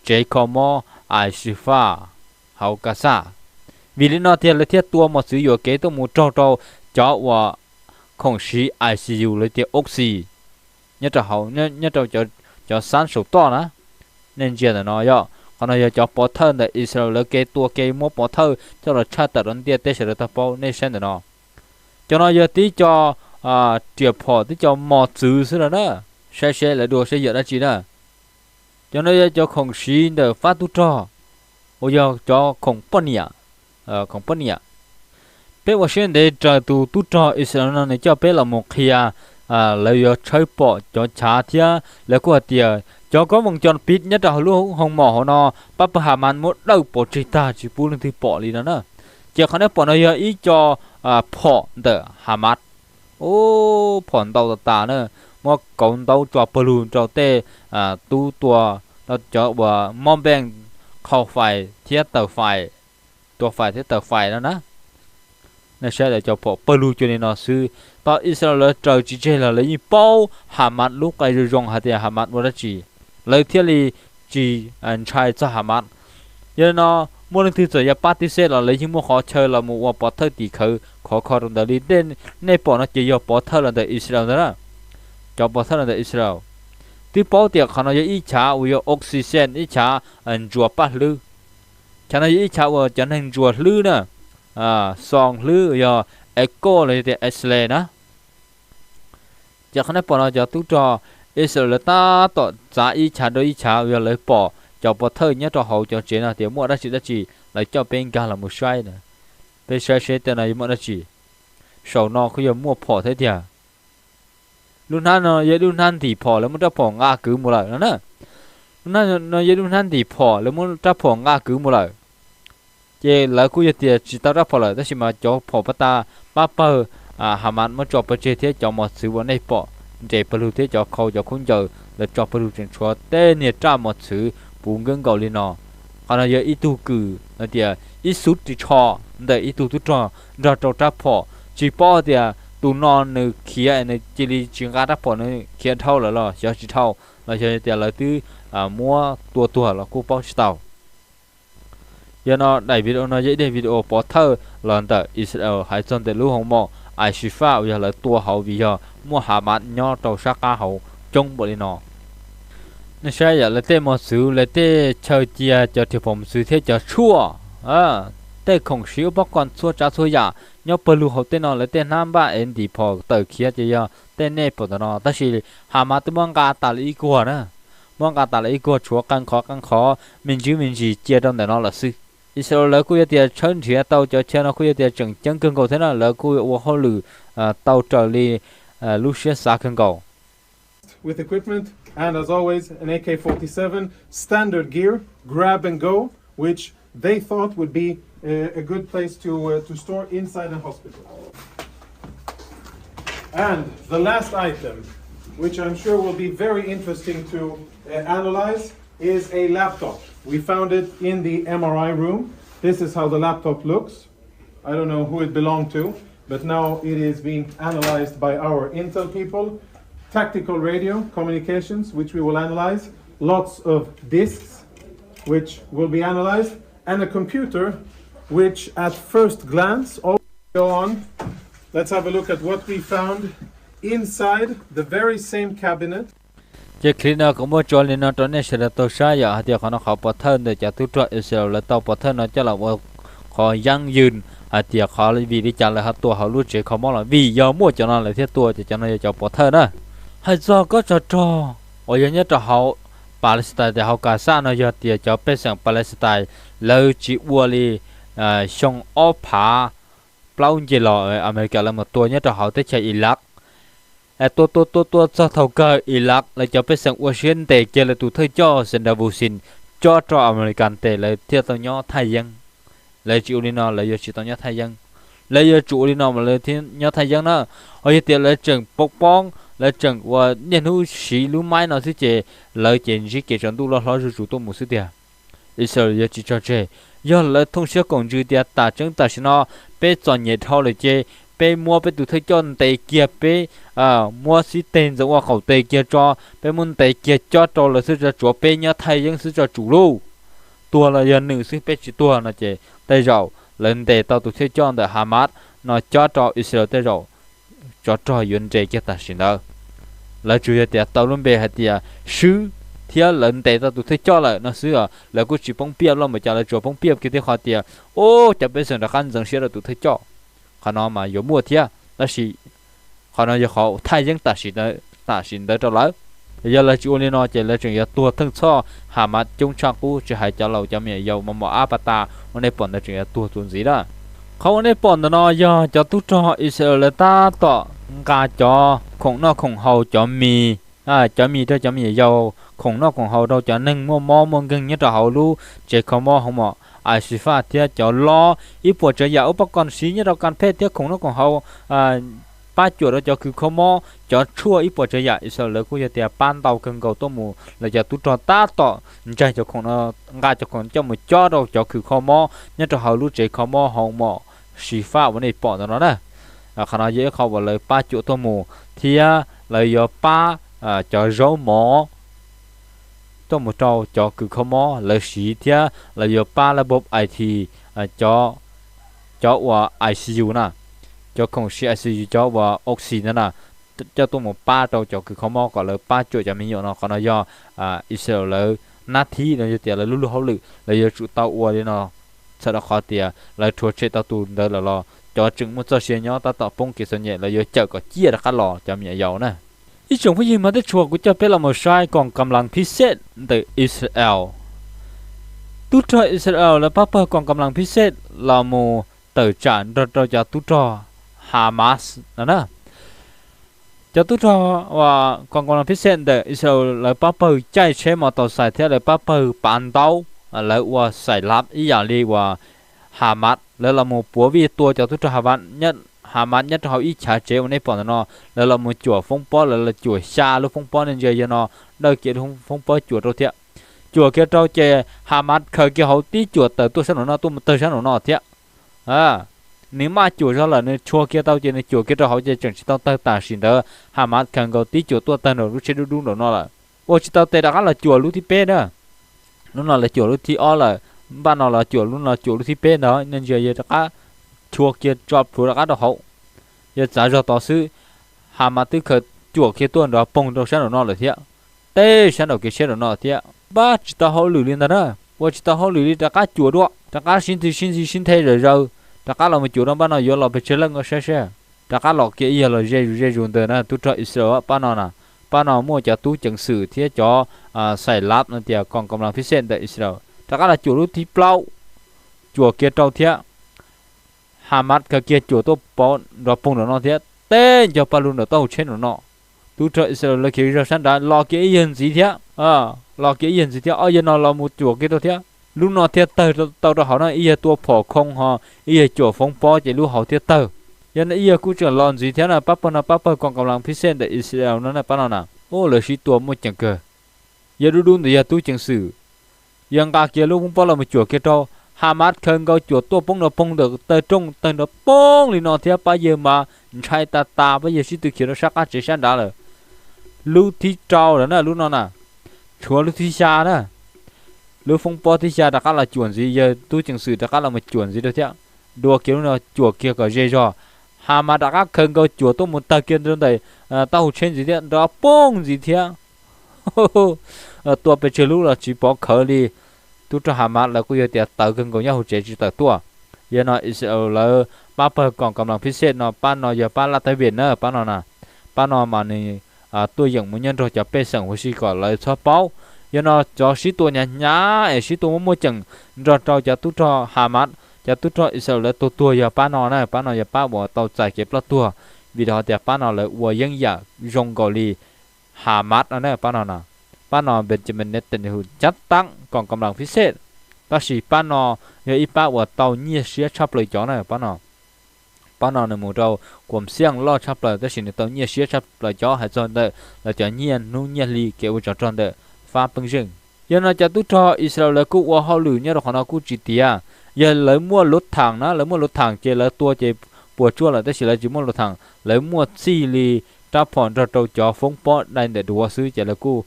tsev kho mob Al-Shifa hauv Gaza. Vim li no tiag lawv thiaj tua mos txwv yuam kev tuaj mus raug rau cov uas khoom siv ICU los tias oxy nyob rau hauv, nyob rau cov xab saum toj na. Nej ntsia ntawm no yog, qhov no yog cov pov thawj ntawm Israel lawv kev tua kev muab pov thawj coj los tshaj tawm rau ntiaj teb sawv daws tau paub. Nej saib ntawm no, cov no yog tib co riam phom, tib co mos txwv xwb no na. Saib seb lawv dua saib yog dab tsi na. Cov no yog cov khoom siv ntawm fab tub rog uas yog cov khoom poj niam, khoom poj niam. Peb ua siab ntev raws tus tub rog Israel no nws coj peb los mus qhia lawv yuav tshawb pom cov chav thiab lawv kuj hais tias cov koob voos cov piv nyob rau hauv lub hoo mom hauv no pab pawg Hamas muab dawj pov tseg tag tsis pub leej twg pom li no na. Ces qhov nej pom no yog ib co phom ntawm Hamas. Ub, phom ntau tas tas na, muab kauv ntaub tso pawg lug rau tej tub tua, rau cov uas mob npeej, qhau fais thiab taw fais, tua fais thiab taw fais no na. Nej saib lawv cov phom pawg lug cuag li no xwb, tau Israel lawv raws tsis tseg los lawv yeej paub Hamas lub qe zoo zoo hais tias Hamas ua dab tsi, lawv thiaj li tsis ntshai txog Hamas. Yog li no, muaj leej twg txawm yog pab tib xeb los lawv yeej muaj qhov chaw los mus ua pov thawj tim khawv khov kho rau ntawd li. Nej pom no ces yog pov thawj los ntawm Israel ntawd na, cov pov thawj los ntawm Israel. Twb paub tias qhov no yog ib chav uas yog oxygen, ib chav ntsuas paj hlwb. Chav no yog ib chav uas cov neeg ntsuas hlwb na, xoo hlwb yog echo los yog tias X-ray na. Ces qhov nej pom no cov tub rog Israel lawv tab tom txav ib chav rau ib chav uas yog lawv pom cov pov thawj nyob rau hauv cov tsev no tias muaj dab tsi dab tsi, lawv coj peb nkag los mus saib na. Peb saib seb tej no yuav muaj dab tsi. Saum no kuj yog muaj phom thiab tiag. Lub hnab no yog lub hnab ntim phom lawv muab rab phom nqa kwv mus lawm no na. Lub hnab no yog lub hnab ntim phom lawv muab rab phom nqa kwv mus lawm. Ces lawv kuj yog tias tsis tau rab phom lawm tab sis mas cov phom pab ta, pab pawg Hamas muab tso pov tseg thiab cov mos txwv uas nej pom nres pawg lug thiab cov khau cov khaub ncaws, lawv tso pawg lug tseem tshuav tej niag raj mos txwv puv nkaus nkaus li no. Qhov no yog ib tug kws hais tias ib xub ris tsho ntawm ib tug tub rog nrog rau rab phom, tsis paub tias tus no nws khiav nws cia li tsis nqa rab phom, nws khiav dhau lawm los xyov tsis dhau los xyov tias lawv twb muab tua tuag los kuj paub tsis tau. Yog no daim video no yog ib daim video pov thawj los ntawm Israel hais txog ntawm lub hoo mom Al-Shifa uas yog lawv tua hauv vim yog muaj Hamas nyob rau sab qab hauv coob npaum li no. Nej saib yam lawv tej mos txwv, lawv tej chaw cia cov riam phom mos txwv thiab cov tshuaj, tej khoom siv ub pob koos txhua tsav txhua yam nyob pawg lug hauv tej no, lawv tej hnab npaj es ntim phom tawm khiav ces yog tej nej pom ntawm no, tab sis Hamas twb muab nqa tas lawm ib kuag na. Muab nqa tas lawm ib kuag, tshuav qee qhov qee qhov me ntsis me ntsis cia rau ntawm no lawm xwb. Israel lawv kuj yog tias tshawb nrhiav tau cov chaw no kuj yog tias tseem ceeb kawg nkaus thiab na, lawv kuj ua hauj lwm tau raws li lub siab xav kawg nkaus. With equipment and, as always, an A K forty-seven standard gear, grab and go, which they thought would be uh, a good place to, uh, to store inside a hospital. And the last item, which I'm sure will be very interesting to uh, analyze, is a laptop. We found it in the M R I room. This is how the laptop looks. I don't know who it belonged to, but now it is being analyzed by our Intel people. Tactical radio communications, which we will analyze, lots of disks, which will be analyzed, and a computer, which at first glance, all go on. Let's have a look at what we found inside the very same cabinet. Ces clip no kuv muab tso li no rau nej sawv daws tau saib yom, hais tias qhov no qhov pov thawj ntawm cov tub rog Israel lawv tau pov thawj no coj los ua qhov yeeb yws hais tias qhov vim li cas lawv ho tua hauv lub tsev kho mob los vim yog muaj cov no lawv thiaj tua, ces cov no yog cov pov thawj na. Hais txog kob tsov rog uas yog nyob rau hauv Palestine, hauv Gaza no yog tias cov pej xeem Palestine lawv tsis ua li xyoo ob phav plaub nce los Amelikas lawv mus tua nyob rau hauv teb chaws Iraq. Tua tua tua tua txog thaum kawg Iraq lawv cov pej xeem ua siab ntes kiag lawv tus thawj coj Saddam Hussein cob rau Amelikas tes lawv thiaj tau nyob thaj yeeb. Lawv tsis ua li no lawv yuav tsis tau nyob thaj yeeb. Lawv yuav tsum ua li no mas lawv thiaj nyob thaj yeeb na. Ho yog tias lawv tseem poob poob, lawv tseem ua niaj hnub siv lub maib no xwb ces lawv ces ntsib kev tsaus ntuj loj hlob zuj zus tuaj mus xwb tiag. Israel yuav tsis tso tseg. Yog lawv thooj siab koom ntsws tias tam tseeb tam sim no peb txom nyem dhau lawm ces peb muab peb tus thawj coj ntes kiag, peb muab xib teg ntxeev ua qaum tes kiag tso, peb muab ntes kiag cob rau lawv xwb tso, tsuav peb nyob thaj yeeb xwb tso tsum lauj. Tuag los yog nws xwb, peb tsis tuag no ces tej zaum lawv ntes tau tus thawj coj ntawm Hamas no cob rau Israel tej zaum tsov rog yuav nres kiag tam sim ntawd. Lawv tsuas yog tias tau lub npe hais tias swb thiab lawv ntes tau tus thawj coj lawm no xwb, lawv kuj tsis poob piaj loj npaum cas, lawv tsuas poob piaj kiag thiab qhov tias, o, cov pej xeem rov qab ntxeev siab rau tus thawj coj. Qhov no mas yuav muaj thiab, tab sis qhov no yog qhov thaj yeeb tam sim ntawd rau lawv. Yog lawv tsis ua li no ces lawv tseem yuav tuag theej txhoj Hamas coob tshaj qub, tsis hais cov laus cov me nyuam yaus mos mos ab pas tas uas nej pom ntawd tseem yuav tuag txuas ntxiv na. Qhov uas nej pom ntawm no yog cov tub rog Israel lawv tab tom nqa cov khoom noj khoom haus, cov mis, cov mis rau cov me nyuam yaus, khoom noj khoom haus rau cov neeg muaj mob muaj nkeeg nyob rau hauv lub tsev kho mob hoo mom Al-Shifa thiab cov lob ib puas tsav yam ub pob koos siv nyob rau kas phej thiab khoom noj khoom haus pab cuam rau cov kws kho mob, cov tshuaj ib puas tsav yam Israel lawv kuj yog tias pab ntau kawg nkaus tuaj mus, lawv cov tub rog tab tom ntsaig cov khoom no, nqa cov khoom coj mus cob rau cov kws kho mob nyob rau hauv lub tsev kho mob hoo mom Shifa uas nej pom ntawm no na. Qhov no yog ib qho uas lawv pab cuam tuaj mus thiab lawv yuav pab cov zaub mov tuaj mus rau cov kws kho mob lawv siv thiab lawv yuav pab lab bob I T, cov uas I C U na, cov khoom siv I C U, cov uas oxy no na, coj tuaj mus pab rau cov kws kho mob kom lawv pab cuam cov me nyuam no. Qhov no yog Israel lawv nab thib no yog tias lawv lub lub hauj lwm lawv yuav tsum tau ua li no. Txhawm rau qhov tias lawv rhuav tshem tau tus ntawd lawm los cov tseem muaj txoj sia nyob tab tom poob kev txom nyem lawv yuav cawm kom ciaj rov qab los cov me nyuam yaus na. Ib tsoom phooj ywg hmov thiab tshua, kuv coj peb los mus saib koom kam las phij xej ntawm Israel. Tub rog Israel lawv pab pawg koom kam las phij xej los mus tawm tsam nrog rau cov tub rog Hamas no na. Cov tub rog uas koom kam las phij xej ntawm Israel lawv pab pawg caij tsheb mos taus xais thiab lawv pab pawg pav ntaub, lawv ua xais lab ib yam li uas Hamas, lawv los mus puav vij tua cov tub rog Hamas nyob Hamas nyob rau hauv ib chav tsev uas nej pom ntawm no, lawv los mus cuam foob pob, lawv los cuam xya lub foob pob, nej ntsia yog no, dawj kiag lub foob pob cuam rau thiab. Cuam kiag rau ces Hamas khaws kiag hauv tib cuam tawm tuaj sab nraum no tuaj mus tawg sab nraum no thiab. Nws maj cuam zog lawm, nws tshua kiag tau ces nws cuam kiag rau hauv ces tseem tsis tau tawg tam sim ntawd Hamas khaws nkaus tib cuam tuaj tawg nraum lub tsheb dub dub nraum no lawm. Ua tsis tau tes rov qab los cuam lub thib peb na. Lub no lawv cuam lub thib ob lawm, npaj no los cuam lub no, cuam lub thib peb ntawd, nej ntsia yog rov qab tshua kiag tso plhuav rov qab rau hauv. Yog txav zog tod xwb, Hamas twb khaws cuam kiag tuaj nrov poog rau sab nraum no lawm thiab, tej sab nraum kev tsheb nraum no thiab. Npaj tsis tau hauj lwm li ntag na, ua tsis tau hauj lwm li, rov qab cuam dua, rov qab sib nthe sib nthe sib nthe zawm zaws, rov qab los mus cuam rau npaj no yuav los pes tsawg leej ua saib seb. Rov qab los kiag ib yag los ze zus ze zus ntawd na, tub rog Israel pab no na, pab no muaj cov tub ceev xwm thiab cov xais lab no tias koom kam las phij xej ntawm Israel rov qab los cuam lub thib plaub, cuam kiag rau thiab. Hamas khaws kiag cuam tuaj pov nrov poog nraum no thiab, tej ncog paj lug nram taub hau tsheb nraum no. Tub rog Israel lawv khiav zog sab nrad los kiag ib yag ntxiv thiab, los kiag ib yag ntxiv thiab, ob yag no los mus cuam kiag rau thiab. Lub no thiaj tawg tau rau hauv no, ib yag tua phom khoo ho ib yag cuam foob pob ces lub hauv thiaj tawg. Yog no ib yag kuj tseem los ntxiv thiab na, pab pawg no pab pawg koom kam las phij xej ntawm Israel no na, pab no na. Ub, lawv sib tua muaj ceem kawg. Yog dub dub ntawd yog tub ceev xwm, yog nqa kiag lub foob pob los mus cuam kiag rau. Hamas khaws nkaus cuam tuaj poob nrov poog ntawm taw rooj, tawg nrov poog li no thiab, pab yawg mas ntshai tas tas, pab yawg sib tw khiav rau sab qab tsev sab nrad lawm. Lub thib rau lawm na, lub no na, tshuav lub thib xya na. Lub foob pob thib xya rov qab los cuam ntxiv, yawg tub ceev xwm rov qab los mus cuam ntxiv rau thiab. Dua kiag lub no cuam kiag kom ze zog. Hamas rov qab khaws nkaus cuam tuaj mus tawg kiag rau ntawm taub hau tsheb ntxiv thiab, nrov poog ntxiv thiab. Tua pes tsawg lub los tsis pov khawv li. Tub rog Hamas lawv kuj yog tias tawv kawg nkaus nyob hauv tsev tsis tawm tuaj. Yog no Israel lawv pab pawg koom kam las phij xej no, pab no yog pab laj tab vim na, pab no na. Pab no mas nws tuaj yeem mus nyob nrog cov pej xeem huv si kom lawv txhob paub. Yog no cov sib tua hnyav hnyav es sib tua muaj muaj ceem nrog rau cov tub rog Hamas, cov tub rog Israel lawv tuag tuag yog pab no na, pab no yog pab uas tau txais kev ploj tuag, vim rau qhov tias pab no lawv ua yeeb yam zoo nkaus li Hamas no na, pab no na. Pab no Benjamin Netanyahu cab taab koom kam las phij xej, tab sis pab no yog ib pab uas tau nyiaj siab tshaj plaws cov na, pab no. Pab no nws mus rau kuam xiaj loj tshaj plaws, tab sis nws tau nyiaj siab tshaj plaws cov, hais txog ntawm lawv cov nyiaj hnub nyiaj hli kev ua tsov rog ntawm fab peej zeej. Yog no cov tub rog Israel lawv kuj ua hauj lwm nyob rau qhov no kuj tsis tiav. Yog lawv muaj luv tham na, lawv muaj luv tham ces lawv tua ces puas tsuaj lawm, tab sis lawv tsis muaj luv tham, lawv muaj txij li rab phom nrog rau cov foob pob dai ntawm duav xwb ces lawv kuj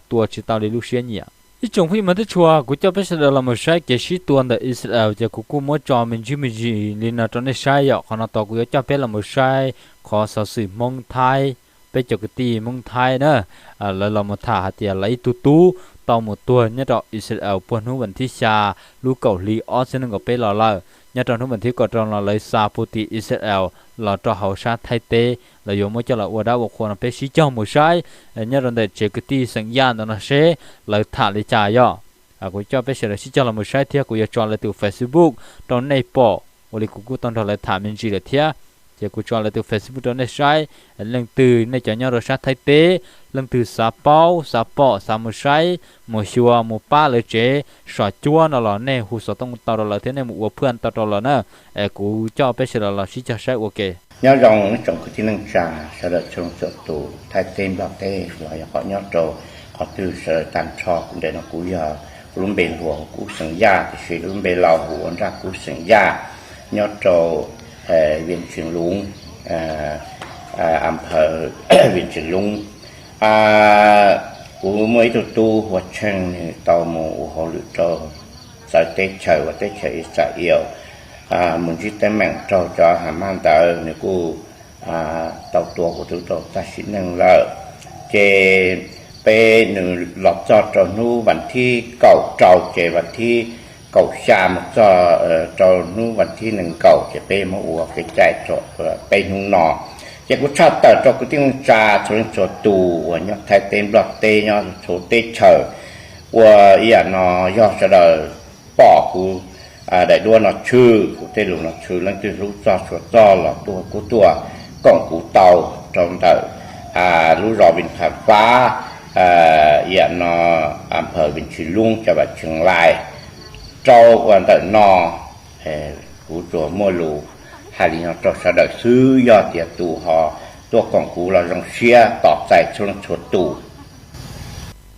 tua tsis tau li lub siab nyiam. Ib tsoom phooj ywg teb tshua, kuv coj peb sawv daws los mus saib kev sib tua ntawm Israel ces kuv kuj muab tso me ntsis me ntsis li no rau nej saib yom. Qhov no tod kuv yuav coj peb los mus saib qhov xov xwm Hmoob Thaib, peb cov kwv tij Hmoob Thaib na, lawv los mus tham hais tias lawv ib tug tub tau mus tuag nyob rau Israel puag hnub vas thib xya lub kaum hli ob txhiab nees nkaum peb los lawm. Nyob rau hnub vas thib kaum rau no lawv xa puag tim Israel los rau hauv sab Thaib teb, lawv yuav muab coj los ua dab ua qhua no peb sib cog mus saib nyob rau ntawm tsev kwv tij xeem Yaj ntawd no seb lawv tham li cas yom. Kuv coj peb sawv daws sib cog los mus saib thiab kuv yuav tso lawv tus Facebook rau nej pom, ua li kuv kuj tau nrog lawv tham me ntsis lawm thiab. Ces kuv tso lawv tus Facebook rau nej saib. Leej twg nej cov nyob rau sab Thaib teb, leej twg xav paub xav pom xav mus saib mus xyuas mus pab lawv tsev sov cuab no los nej hu xov tooj tau rau lawv thiab nej mus ua phaj tau rau lawv na. Es kuv coj peb sawv daws los sib cog saib ua ke. Nyob zoo ib tsoom kwv tij neej tsa sawv daws txhua leej txhua tus, Thaib teb Nplog teb los yog qhov nyob rau qhov twg sawv daws tag nrho. Kuv ntawm no kuv yog, kuv lub npe hluas hu ua Kub xeem Yaj, tiam sis lub npe laus hu ua Nraj Kub xeem Yaj, nyob rau Vias Tsees Loob, a phawv Vias Tsees Loob. Kuv muaj ib tug tub hu ua Tsheej, nws tau mus ua hauj lwm rau txawv teb chaws ua teb chaws Israel, mus ntsib teeb meem raug cov Hamas ntawd, nws kuj tau tua huv tub rau tag sim neej lawm. Ces peb nws los txog rau hnub vas thib kaum rau, ces vas thib kaum xya mus txog rau hnub vas thib nees nkaum ces peb muab ua kev cai peb hnub no. Ces kuv tshaj tawm rau kwv tij neej tsa txhua leej txhua tus uas nyob Thaib teb Nplog teb, nyob txhua teb chaws, ua ib yam no yog sawv daws pom kuv daim duab no tshwm, kuv tej lus no tshwm, leej twg hlub txog tshua txog los tuaj kuj tuaj koom kuv tau rau ntawm lub zos Vin Tham Fab, ib yam no, a phawv Vin Tsis Loob, cov Vam Tsees Lais, rau ua ntawm no. Kuv tsuas muaj lus Hais li no rau sawv daws xwb, yog tias tus ho tuaj koom kuv los zoo siab tos txais txhua leej txhua tus.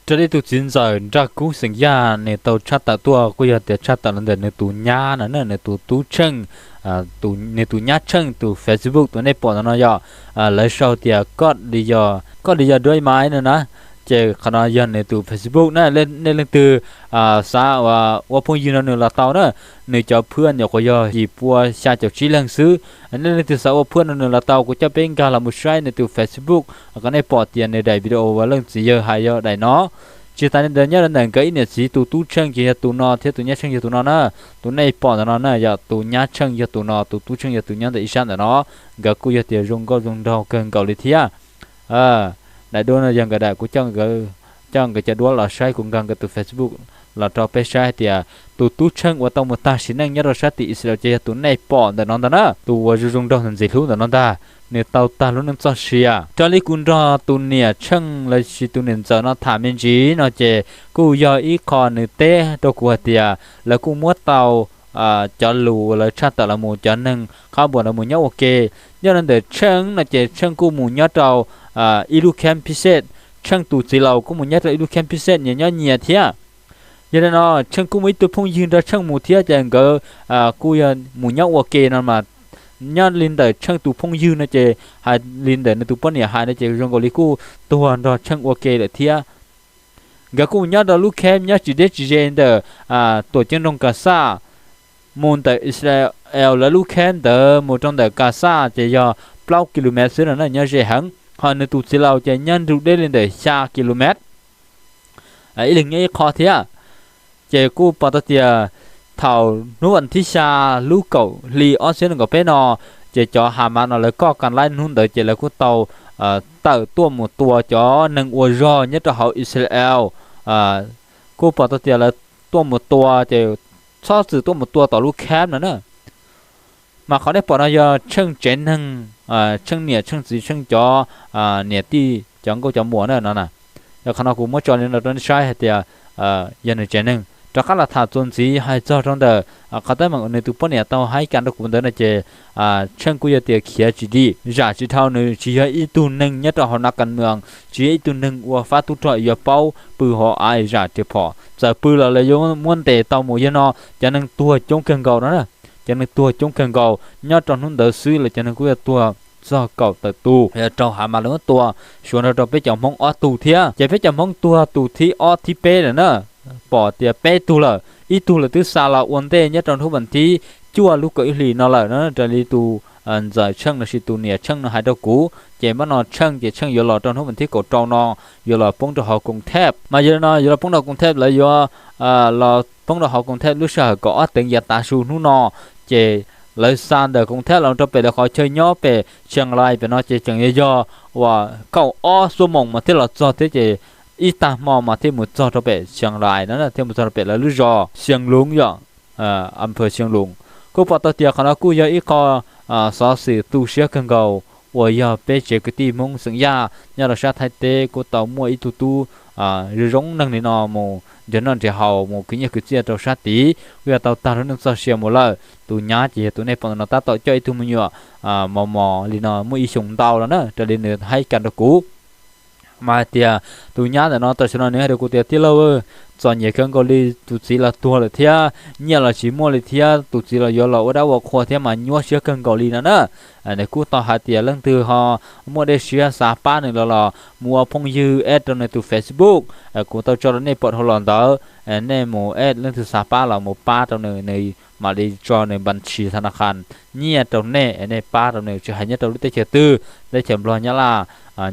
Raws li tus txiv ntxawm Nraj Kub xeem Yaj nws tau tshaj tawm tuaj kuj yog tias tshaj tawm los ntawm nws tus nyab no na, nws tus tub Tsheej, nws tus nyab Tsheej tus Facebook tus nej pom ntawm no yog, lawv sau tias, koj li yog duab ib mai no na. Ces qhov no yog nws tus Facebook na, nej leej twg xav ua phooj ywg nrog nws los tau na. Nws cov phwj nyuam qhuav yog yim pua xya caum tsib leeg xwb. Nej leej twg xav ua phwj nrog nws los tau, kuv coj peb nkag los mus saib nws tus Facebook kom nej pom tias nws daim video uas leej txiv yawg hais yog daim no. Tsis tas li ntawd nyob rau ntawm nkawd ib niam txiv tus tub Tsheej ces yog tus no thiab tus nyab Tsheej yog tus no na. Tus nej pom ntawm no na yog tus nyab Tsheej yog tus no, tus tub Tsheej yog tus nyob ntawm ib sab ntawm no. Nkawd kuj yog tias zoo nkauj zoo nraug kawg nkaus li thiab. Daim duab no yog nkawd daim, kuv coj nkawd cov duab los saib, kuv nkag nkawd tus Facebook los rau peb saib hais tias tus tub Tsheej uas tau mus tag sim neej nyob rau sab tim Israel ces yog tus nej pom ntawm no ntag na, tus uas zoo zoo nraug ntxim hlub ntawm no ntag. Nws tau tag lub neej txoj sia. Raws li kuv nrog tus niam Tsheej los sis tus niam ntxawm no tham me ntsis no ces kuj yog ib qho nws teb rau kuv hais tias lawv kuj muab tau cov lus uas lawv tshaj tawm los mus cov neeg qab npuas los mus nyob ua ke. Nyob rau ntawm Tsheej no ces Tsheej kuj mus nyob rau ib lub kheeb phij xej. Tsheej tus txiv laus kuj mus nyob rau ib lub kheeb phij xej nyias nyob nyias thiab. Yog li no Tsheej kuj muaj ib tug phooj ywg nrog Tsheej mus thiab ces nkawd kuj yog mus nyob ua ke no mas. Nyob li ntawm Tsheej tus phooj ywg no ces hais li ntawm nws tus poj niam hais no ces zoo nkaus li kuj tuag nrog Tsheej ua ke lawm thiab. Nkawd kuj mus nyob rau lub kheeb nyob tsis deb tsis ze ntawm tuam ceeb nroog Kaxaj. Mus ntawm Israel lawv lub kheeb ntawd mus rau ntawm Kaxaj ces yog plaub ki lu mev xwb no na, nyob ze heev. Ho nws tus txiv laus ces nyob nrug deb li ntawm xya ki lu mev, ib leeg nyob ib qho thiab. Ces kuj pom tau tias thaum hnub vas thib xya lub kaum hli ob txhiab nees nkaum peb no, ces cov Hamas no lawv koj kas laib hnub ntawd ces lawv kuj tau tawm tuaj mus tua cov neeg ua zog nyob rau hauv Israel. Kuj pom tau tias lawv tuaj mus tua ces txhob txwm tuaj mus tua tom lub kheeb no na. Mas qhov nej pom no yog Tsheej tsev neeg, Tsheej niam Tsheej txiv Tsheej cov niam tij cov nkauj cov muam na no na. Yog qhov no kuv muab tso li no rau nej saib hais tias yog nws tsev neeg. Rov qab los tham txuas ntxiv hais txog rau ntawm qhov teeb meem uas nws tus poj niam tau haib kas rau kuv ntawd no ces Tsheej kuj yog tias khiav tsis dim, zam tsis dhau, nws tsis yog ib tug neeg nyob rau hauv nas kas mws, tsis yog ib tug neeg ua fab tub rog yuav paub pw hauv av zam riam phom. Txawm pw los lawv yuav muab ntes tau mus. Yog no cov neeg tuag coob kawg nkaus no na, cov neeg tuag coob kawg nkaus. Nyob rau hnub ntawd xwb los cov neeg kuj yuav tuag txog kaum tawm tus, yog rau Hamas lawv muab tua, suav nrog rau peb cov Hmoob ob tug thiab. Ces peb cov Hmoob tuag tus thib ob thib peb lawm na. Pom tias peb tug lawm, ib tug lawv twb xa los ua ntej nyob rau hnub vas thib cuaj lub kaum ib hlis no lawm no. Raws li tus ntxawm Tsheej lossis tus niam Tsheej no hais rau kuv ces npab no Tsheej ces Tsheej yuav los rau hnub vas thib kaum rau no, yuav los poob rau hauv koom thej. Mas yog li no yuav los poob rau koom thej, lawv yuav los poob rau hauv koom thej lub sij hawm kaum ob teev yav tav su hnub no. Ces lawv xa ntawm koom thej los rau pem lawv qhov chaw nyob pem Tsheej Lais pem no ces tseem yog yog uas kaum ob xuab moos mas thiaj los txog thiab ces ib tag hmo mas thiaj mus txog rau pem Tsheej Lais no thiaj mus txog rau pem lawv lub zos Xeev Lus yom, Amper Xeev Lus. Kuj pom tau tias qhov no kuj yog ib qho xov xwm tu siab kawg nkaus uas yog peb tsev kwv tij Hmoob xeem Yaj nyob rau sab Thaib teb kuj tau muaj ib tug tub zoo zoo neeg li no mus nrhiav noj nrhiav haus, mus khwv nyiaj khwv txiaj rau sab tid, kuj yog tau tag lub neej txoj sia mus lawm. Tus nyab ces yog tus nej pom no tab tom coj ib tug me nyuam mos mos li no muaj ib xyoos ntau los na, raws li nws haib kas rau kuv. Mas hais tias tus nyab ntawm no tam sim no nws hais rau kuv tias, tij laug, txom nyem kawg nkaus li, tus txiv los tuag lawm thiab nyiaj los tsis muaj li thiab, tus txiv los yuav los ua dab ua qhua thiab mas nyuaj siab kawg nkaus li no na. Nws kuj tau hais tias leej twg ho muaj dej siab xav pab nws los los mus ua phooj ywg add rau nws tus Facebook, kuv tau tso rau nej pom dhau los ntawd, nej mus add, leej twg xav pab los mus pab rau nws, nws mam li tso nws npas tshis tha na khas nyiaj rau nej, nej pab rau nws tsis hais nyob rau lub teb chaws twg, teb chaws Nplog, Nyab Laj,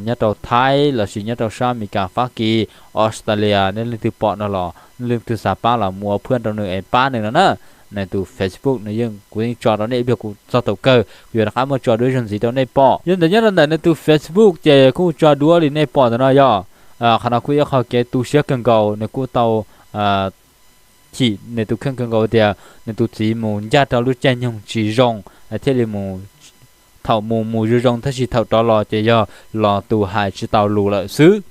nyob rau Thaib lossis nyob rau sab Amelikas, Fab Kis, Australia, nej leej twg pom no los leej twg xav pab los mus ua phwj rau nws es pab nws no na. Nws tus Facebook nws yeej, kuv yeej tso rau nej ib pliag kuv txog thaum kawg kuv yuav rov qab muab tso dua ib zaug ntxiv rau nej pom. Yog ntawd nyob rau ntawm nws tus Facebook ces kuj tso dua li nej pom ntawm no yog, qhov no kuj ib qho kev tu siab kawg nkaus, nws kuj tau chim nws tus kheej kawg nkaus tias nws tus txiv mus ncaj rau lub caij nyoog tsis zoo thiaj li mus, thaum mus mus zoo zoo tab sis thaum rov los ces yog los tus hais tsis tau lus lawm xwb.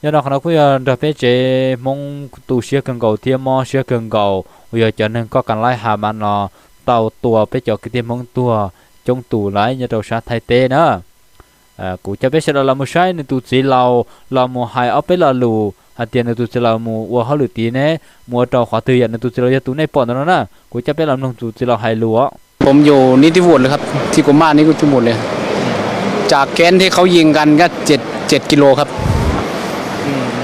Yog no qhov no kuj yog nrog peb tsev Hmoob tu siab kawg nkaus thiab mob siab kawg nkaus uas yog cov neeg koj kas laib Hamas no tau tua peb cov kwv tij Hmoob tuag coob tus lawm nyob rau sab Thaib teb na. Kuv coj peb sawv daws los mus saib nws tus txiv laus los mus hais ob peb lo lus hais tias nws tus txiv laus mus ua hauj lwm tid ne, mus ua rau qhov twg yom, nws tus txiv laus yog tus nej pom ntawm no na. Kuv coj peb los mloog tus txiv laus hais lus os. ผมอยู่นิติบุตรเลยครับ ที่กุม่านนี่ก็จะหมดเลย จากแคมป์ที่เขายิงกันก็เจ็ดเจ็ดกิโลครับ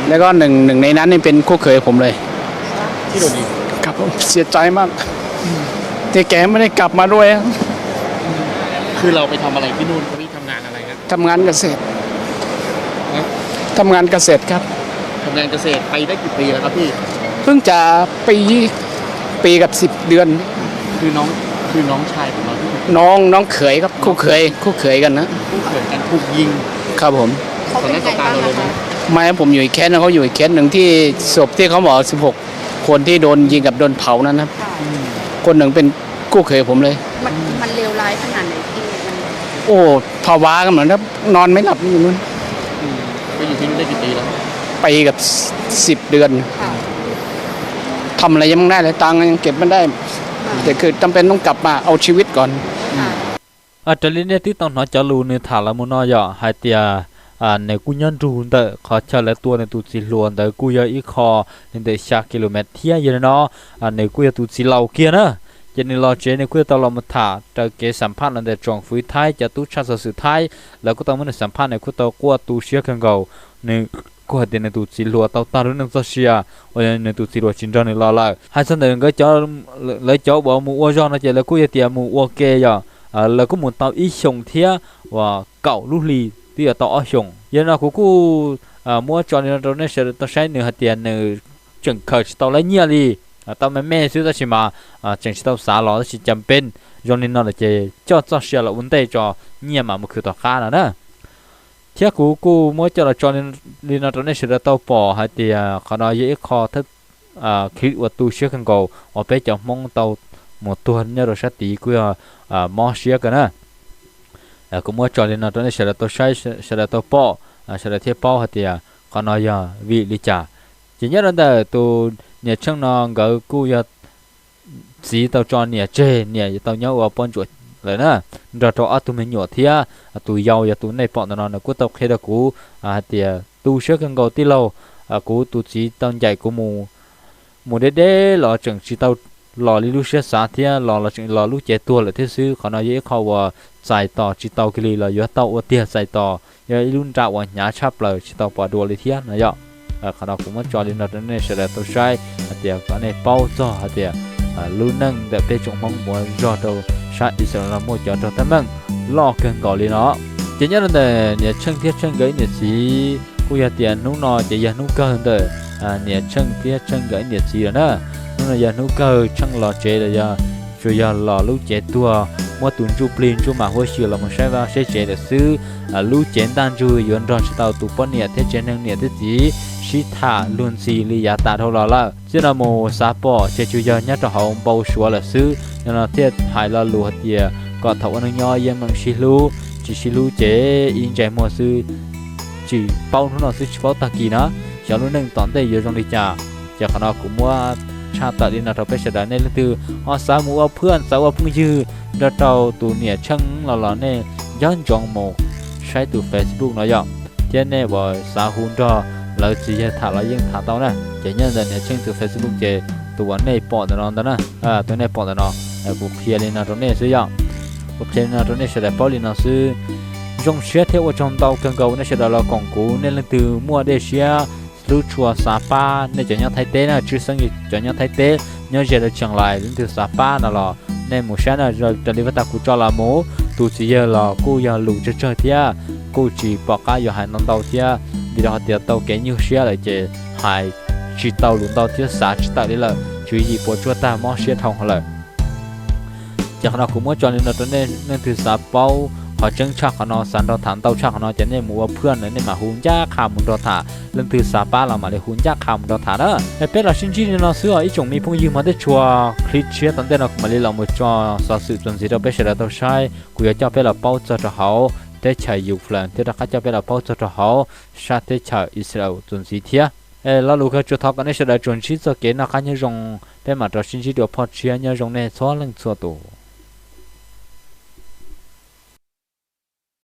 แล้วก็หนึ่งหนึ่งในนั้นนี่เป็นคู่เขยผมเลย ที่โดนยิง ครับผมเสียใจมาก ที่แกไม่ได้กลับมาด้วย คือเราไปทำอะไรที่นู่นครับพี่ ทำงานอะไรครับ ทำงานเกษตร ฮะ ทำงานเกษตรครับ ทำงานเกษตรไปได้กี่ปีแล้วครับพี่ เพิ่งจะปี ปีกับสิบเดือน คือน้อง คือน้องชายของเราที่ถูก น้องน้องเขยครับ คู่เขย คู่เขยกันนะ คู่เขยกันถูกยิง ครับผม เขาเป็นไงบ้างอะคะ ไม่ครับ ผมอยู่อีกแคมป์นะ เขาอยู่อีกแคมป์หนึ่งที่ศพที่เขาบอกสิบหกคนที่โดนยิงกับโดนเผานั่นนะครับ คนหนึ่งเป็นคู่เขยผมเลย มันมันเลวร้ายขนาดไหนพี่ มัน โอ้ ภาวะกันเหมือนครับ นอนไม่หลับอยู่นู่น อืม ไปอยู่ที่นู่นได้กี่ปีแล้ว ไปกับสิบเดือน ค่ะ ทำอะไรยังไม่ได้เลย ตังค์ยังเก็บไม่ได้ ค่ะ แต่คือจำเป็นต้องกลับมาเอาชีวิตก่อน ค่ะ Raws li nej twb tau hnov cov lus nws tham los mus no yom, hais tias nws kuj nyob nrug ntawm qhov chaw lawv tua nws tus txiv hluas ntawd kuj yog ib qho li ntawm xya ki lo mev thiab. Yog li no nws kuj yog tus txiv laus kiag na, ces nws los tsev nws kuj yuav tau los mus tham raws kev xam phaj los ntawm tsoom fwv Thaib, cov tub tshaj xov xwm Thaib, lawv kuj tau muab nws xam phaj, nws kuj tau quaj tu siab kawg nkaus. Nws kuj hais tias nws tus txiv hluas tau tag lub neej txoj sia uas nws tus txiv hluas tsis nrog nws los lawm. Hais txog ntawm nkawd, lawv cov uas mus ua zog no ces lawv kuj yog tias mus ua ke yom, lawv kuj mus tau ib xyoos thiab uas kaum lub hli twb yuav tau ob xyoos. Yog li no kuv kuj muab tso li no rau nej sawv daws tau saib, nws hais tias nws tseem khaws tsis tau lawv nyiaj li, tau me me xwb tab sis mas tseem tsis tau xav los tab sis cas peb zoo li no lawm ces coj txoj sia los ua ntej tso, nyiaj mam mus khwv tom qab no na. Thiab kuv kuj muab coj los tso li no rau nej sawv daws tau pom hais tias qhov no yog ib qho clip uas tu siab kawg nkaus uas peb cov Hmoob tau mus tuag nyob rau sab tid kuj yog mob siab kawg na. Kuv muab tso li no rau nej sawv daws tau saib, sawv daws tau pom, sawv daws thiaj paub hais tias qhov no yog vim li cas. Ces nyob rau ntawm tus niam Tsheej no nkawd kuj yog txiv tau tso niam tseg, niam tau nyob ua poj ntsuam lawm na, nrog rau ob tug me nyuam thiab. Tus yau yog tus nej pom ntawm no nws kuj tau qhia rau kuv hais tias tu siab kawg nkaus tij laug, kuv tus txiv tau ncaim kuv mus, mus deb deb los tseem tsis tau los li lub siab xav thiab, los los tseem los lub cev tuag lawm thiab xwb. Qhov no yog ib qho uas txais tos tsis tau kiag li los yuav tau ua tiag, txais tos yog ib lub nra uas hnyav tshaj plaws tsis tau pom dua li thiab no yom. Qhov no kuv muab tso li no rau nej sawv daws tau saib hais tias kom nej paub txog hais tias lub neej ntawm peb tsoom Hmoob mus zog rau sab Israel no muaj cov raug teeb meem loj kawg nkaus li no. Ces nyob rau ntawm niam Tsheej thiab Tsheej nkawd ib niam txiv kuj yog tias hnub no ces yog hnub kawg ntawm niam Tsheej thiab Tsheej nkawd ib niam txiv lawm na. Hnub no yog hnub kawg Tsheej los tsev los yog tsuas yog los lub cev tuag, muab tus ntsuj plig ntsuj mam huab xyw los mus saib vaj saib tsev lawm xwb. Lub cev ntaj ntsug yuav nrog tsis tau tus poj niam thiab tsev neeg niam thiab txiv sib tham luag ntxhi li yav tas dhau los lawm. Txij no mus xav pom ces tsuas yog nyob rau hauv npau suav lawm xwb. Yog no thiaj hais lo lus hais tias kom thaum ua neej nyob yeej meem sib hlub, tsis sib hlub ces ib ntsais muag xwb, tsis paub hnub no xwb tsis paub tag kis na, xyov lub neej tom ntej yuav zoo li cas. Ces qhov no kuv muab tshaj tawm li no rau peb sawv daws, nej leej twg ho xav mus ua phwj xav ua phooj ywg nrog rau tus niam Tsheej los los nej nco ntsoov mus saib tus Facebook no yom, thiab nej uas xav hu nrog lawv txiv yawg tham los yeej tham tau na. Ces nyob ntawm niam Tsheej tus Facebook ces tus uas nej pom ntawm no ntag na, tus nej pom ntawm no, kuv qhia li no rau nej xwb yom. Kuv qhia li no rau nej sawv daws paub li no xwb. Zoo siab thiab ua tsaug ntau kawg nkaus nej sawv daws los koom kuv, nej leej twg muaj dej siab hlub tshua xav pab nej cov nyob Thaib teb na, tshwj xeeb cov nyob Thaib teb nyob ze rau Tseem Lais, leej twg xav pab no los nej mus saib na, raws li vaj tag kuv tso los mus, tus txiv yawg los kuj yog lus tsawg tsawg thiab kuj tsis pom qab yuav hais ntau ntau thiab, vim rau hais tias tau kev nyuaj siab lawm ces hais tsis tau lus ntau thiab xav tsis tawm li lawm, tswv yim puas tsuaj tag mob siab dhau lawm. Ces qhov no kuv muab tso li no rau nej, leej twg xav paub qhov tseeb tshaj qhov no, xav nrog tham ntau tshaj qhov no ces nej mus ua phwj na, nej mam hu ncaj qha mus nrog tham, leej twg xav pab los mam li hu ncaj qha mus nrog tham na. Es peb los sib ntsib li no xwb os ib tsoom me phooj ywg, hmo tej tshua clip tshiab tom ntej no kuv mam li los mus tso xov xwm txuas ntxiv rau peb sawv daws tau saib. Kuv yuav coj peb los paub txog rau hauv teb chaws Ukraine thiab rov qab coj peb los paub txog rau hauv sab teb chaws Israel txuas ntxiv thiab. Es lo lus kawg tsuas thov kom nej sawv daws tsuas ntsib txoj kev noj qab nyob zoo Peb mam rov sib ntsib dua phoj tshiab, nyob zoo nej txhua leej txhua tus.